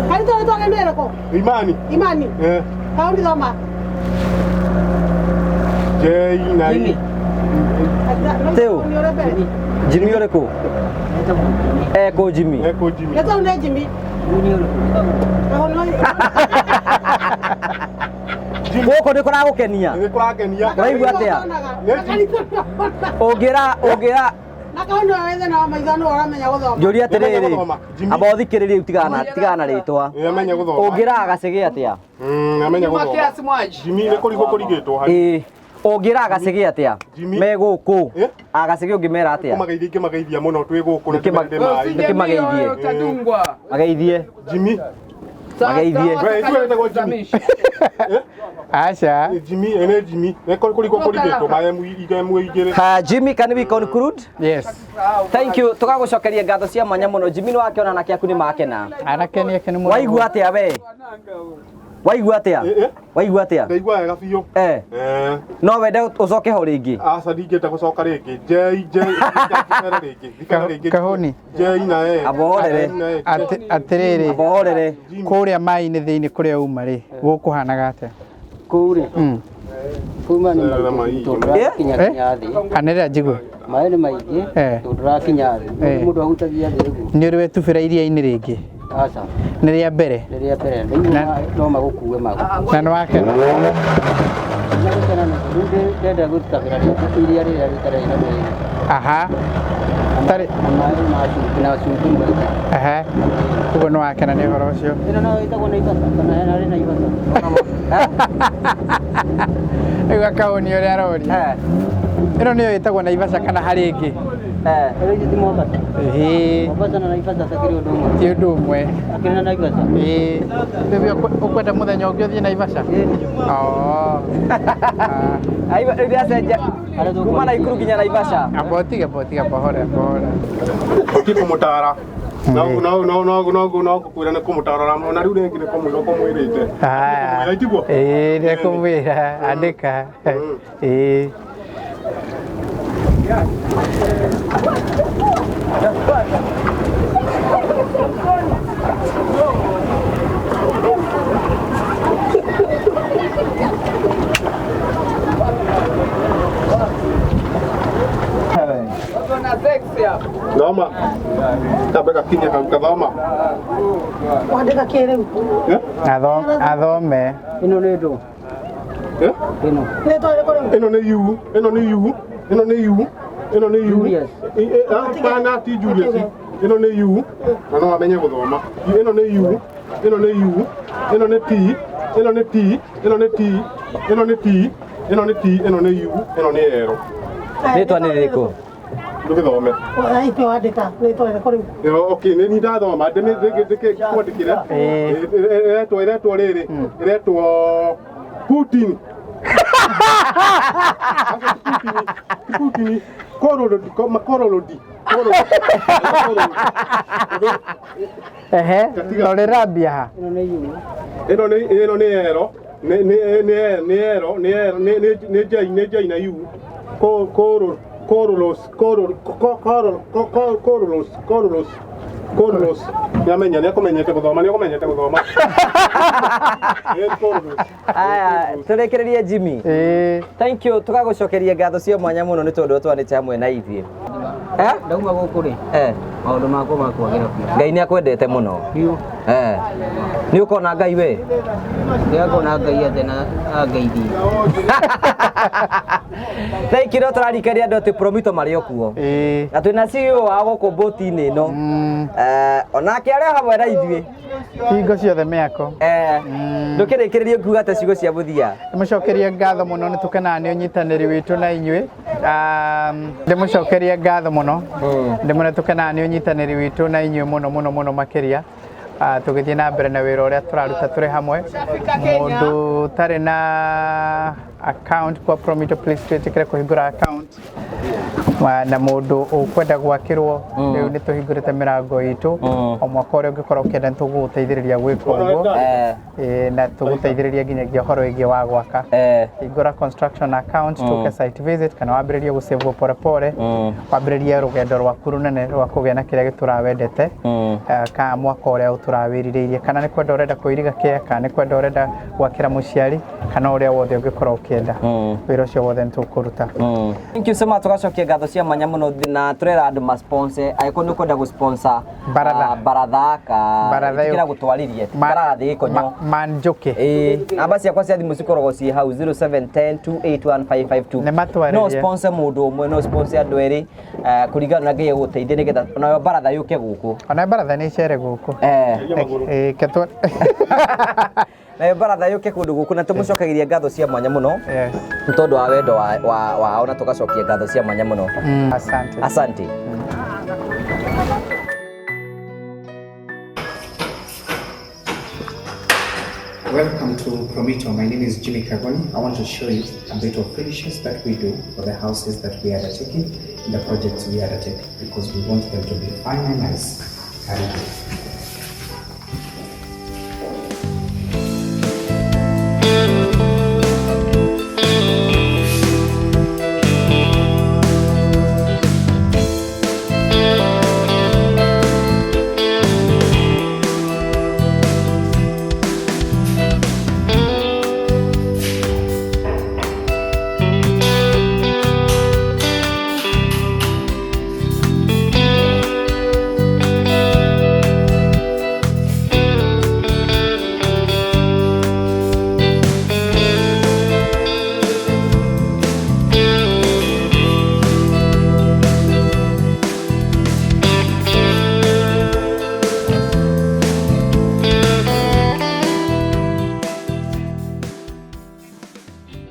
Karitũ rĩtwa rĩrĩ nĩ rĩrĩkũ? Imani. Imani. Eh. Kaũni thoma. J na I. Teo. Jimmy ũrĩkũ? Eko Jimmy. Eko Jimmy. Rĩtwa nĩ Jimmy. Gũkũ nĩ kũragũkenia. Nĩ kũrangenia. Ũraigua atĩa? Ũngĩra ũngĩra Na kaũni ũyũ wĩ thĩna wa maitho nĩwe ũramenya gũthoma. njũria atĩrĩrĩ. Amba ũthikĩrĩrie rĩu tigana tigana rĩtwa. Amenye gũthoma. Ũngĩra gacĩgĩ atĩa? Amenye gũthoma. Kiasi mwaji. Jimmy nĩ kũrigwo kũrigĩtwo hari. Ĩĩ. Ũngĩra gacĩgĩ atĩa? Me gũkũ. Agacĩgĩ ũngĩmera atĩa? Kũmageithia ingĩmageithia mũno twĩ gũkũ na tũmende maĩ. Nĩkĩmageithie. Utadungwa. Mageithie. Jimmy. Mageithie. We, ithuĩ wetagwo Jimmy. Aca. Jimmy, ene Jimmy. Nĩ kũrigwo kũrigĩtwo maĩ emu igĩrĩ. Ha, Jimmy, can we conclude? Yes. Thank you. Tũgagũcokeria ngatho cia mwanya mũno. Jimmy nĩ wakĩona anake aku nĩ makena. Anake nĩ akenu mũno. Waigua atĩa we? Waigua atĩa? Waigua atĩa? Ndaigua wega biũ. Eh. No wende ũcoke ho rĩngĩ. Aca ndingĩenda gũcoka rĩngĩ. J J thibere rĩngĩ. Thibere rĩngĩ. Kahũni. J na E. Amba J na E. Atĩrĩrĩ. Amba ũhorere. Kũrĩa maĩ-inĩ thĩinĩ kũrĩa uma rĩ, gũkũhanaga atĩa? Kũu rĩ, kuma nĩ maingĩ tondũ ndũrakinya kinya thĩ. Anĩrĩra njigue. Maĩ nĩ maingĩ tondũ ndũrakinya thĩ. Mũndũ ahutagia thĩ ũguo. Nĩ ũrĩ wetubĩra iria-inĩ rĩngĩ? Aca. Nĩ rĩa mbere? Nĩ rĩa mbere. Rĩu no magũkue magũkue. Na nĩ wakena? Na gũkena nĩ rĩu ndĩrenda gũtabĩra iria rĩrĩa rĩtarĩ na maĩ. Aha. Tarĩ Na maĩ ma cumbĩ na cumbĩ mwega. Aha. Ũguo nĩ wakena nĩ ũhoro ũcio. Ĩno nayo ĩtagwo Naivasha kana hena rĩ Naivasha? Rĩu akahũni ũrĩa aroria. Ĩno nĩyo ĩtagwo Naivasha kana harĩ ĩngĩ? Ĩno ici ti Mombasa. Ĩĩ. Mombasa na Naivasha takĩrĩ ũndũ ũmwe. Ti ũndũ ũmwe. Akĩrĩ na Naivasha. Ĩĩ. Rĩu ũkwenda mũthenya ũngĩ ũthiĩ Naivasha? Oo. Aiba rĩu ndĩracenjia kuma Naikuru nginya Naivasha. Amba ũtige, amba ũtige, amba ũhore, amba ũhore. Ũtige kũmũtara. No no no no no no ngũkwĩra nĩ kũmũtara ona rĩu rĩngĩ nĩ kũmwĩra ũkũmwĩrĩte. Haya. Kũmwĩra itiguo? Ĩĩ, nĩ kũmwĩra. Andĩka. Ĩĩ. Watu na sex hapa. Thoma. Kambe gakinya hau gathoma. Wandĩka kĩ rĩu? Athome. Ĩno nĩ ndũ. Ĩno. Rĩtwa rĩrĩkũ rĩu? Ĩno nĩ U, ĩno nĩ U, ĩno nĩ U, ĩno nĩ U. Julius. Pana ti Julius. Ĩno nĩ U, na no amenye gũthoma. Ĩno nĩ U, ĩno nĩ U, ĩno nĩ T, ĩno nĩ T, ĩno nĩ T, ĩno nĩ T, ĩno nĩ T, ĩno nĩ U, ĩno nĩ L. Rĩtwa nĩ rĩrĩkũ? Ndũgĩthome. Ithuĩ wandĩka rĩtwa rĩrĩkũ rĩu? Yo, okay, nĩ niĩ ndathoma ndĩkwandĩkĩre. Ĩretwo ĩretwo rĩrĩ, ĩretwo Putin. Putin, Korolodi, Korolodi, Korolodi. Ehe. Rorera mbia ha. Ĩno nĩ U. Ĩno nĩ ĩno nĩ L, nĩ nĩ nĩ nĩ L, nĩ L, nĩ nĩ nĩ J, nĩ J na U. Ko koro Korolos, korol korol korolos, korolos, korolos. Nĩamenya, nĩakũmenyete gũthoma, nĩakũmenyete gũthoma. Ĩ korolos. Aya, tũrĩkĩrĩrie Jimmy. Ĩĩ. Thank you. Tũgagũcokeria ngatho cia mwanya mũno nĩ tondũ ũtwanĩte hamwe na ithuĩ. Eh? Ndauma gũkũ rĩ. Eh. Maũndũ makwa makwagĩra biũ. Ngai nĩ akwendete mũno. Biũ. Nĩ ũkona Ngai we? Ndĩrakona Ngai atĩ na angeithie. Thank you, no tũrarikania andũ atĩ Promito marĩ o kuo. Na twĩna CEO wa gũkũ mbũti-inĩ ĩno. Onake arĩ o hamwe na ithuĩ. Hingo ciothe mĩako. Ndũkĩrĩkĩrĩrie ngiuga atĩ ciugo cia mũthia. Ndĩmũcokerie ngatho mũno, nĩ tũkenaga nĩ ũnyitanĩri witũ na inyuĩ. Ndĩmũcokerie ngatho mũno, ndĩmwĩre tũkenaga nĩ ũnyitanĩri witũ na inyuĩ mũno mũno mũno makĩria. Tũgĩthiĩ na mbere na wĩra ũrĩa tũraruta tũrĩ hamwe. Mũndũ ũtarĩ na account kwa Promito, please twĩtĩkĩre kũhingũra account. Na mũndũ ũkwenda gwakĩrwo, rĩu nĩ tũhingũrĩte mĩrango itũ. O mwaka ũrĩa ũngĩkorwo ũkĩenda, nĩ tũgũgũteithĩrĩria gwĩka ũguo. Na tũgũteithĩrĩria nginyagia ũhoro wĩgiĩ wa gwaka. Hingũra construction account, tũke site visit, kana wambĩrĩrie gũsave pore pore, wambĩrĩrie rũgendo rwaku rũnene rwa kũgĩa na kĩrĩa gĩtũraga wendete, kana mwaka ũrĩa ũtũraga wĩrirĩirie, kana nĩ kwenda ũrenda kũiriga kĩa, kana nĩ kwenda ũrenda gwakĩra mũciari, kana ũrĩa wothe ũngĩkorwo ũkĩenda, wĩra ũcio wothe nĩ tũkũruta. Thank you so much, tugacokia ngatho cia mwanya mũno na turera andũ ma sponsor angĩkorwo nĩ ũkwenda gũ sponsor Baratha. Baratha ka Baratha ĩtĩkĩra gũtwarithia baratha gĩkonyo. Manjũkĩ. Ĩĩ, namba ciakwa cia thimũ cikoragwo ciĩ hau, 0710 281552. Nĩ matwarĩrie. No sponsor mũndũ ũmwe, no sponsor andũ erĩ, kũringana na Ngai agũteithie nĩgetha onayo baratha yũke gũkũ. Ona baratha nĩ icere gũkũ. Ketwo. Nayo baratha yũke kũndũ gũkũ, na tũmũcokagĩria ngatho cia mwanya mũno nĩ tondũ wa wendo wao, na tũgacokia ngatho cia mwanya mũno. Asante. Asante. Welcome to Promito. My name is Jimmy Kagoni. I want to show you a bit of finishes that we do for the houses that we are undertaking, the projects we undertake, because we want them to be fine and nice. Karibu.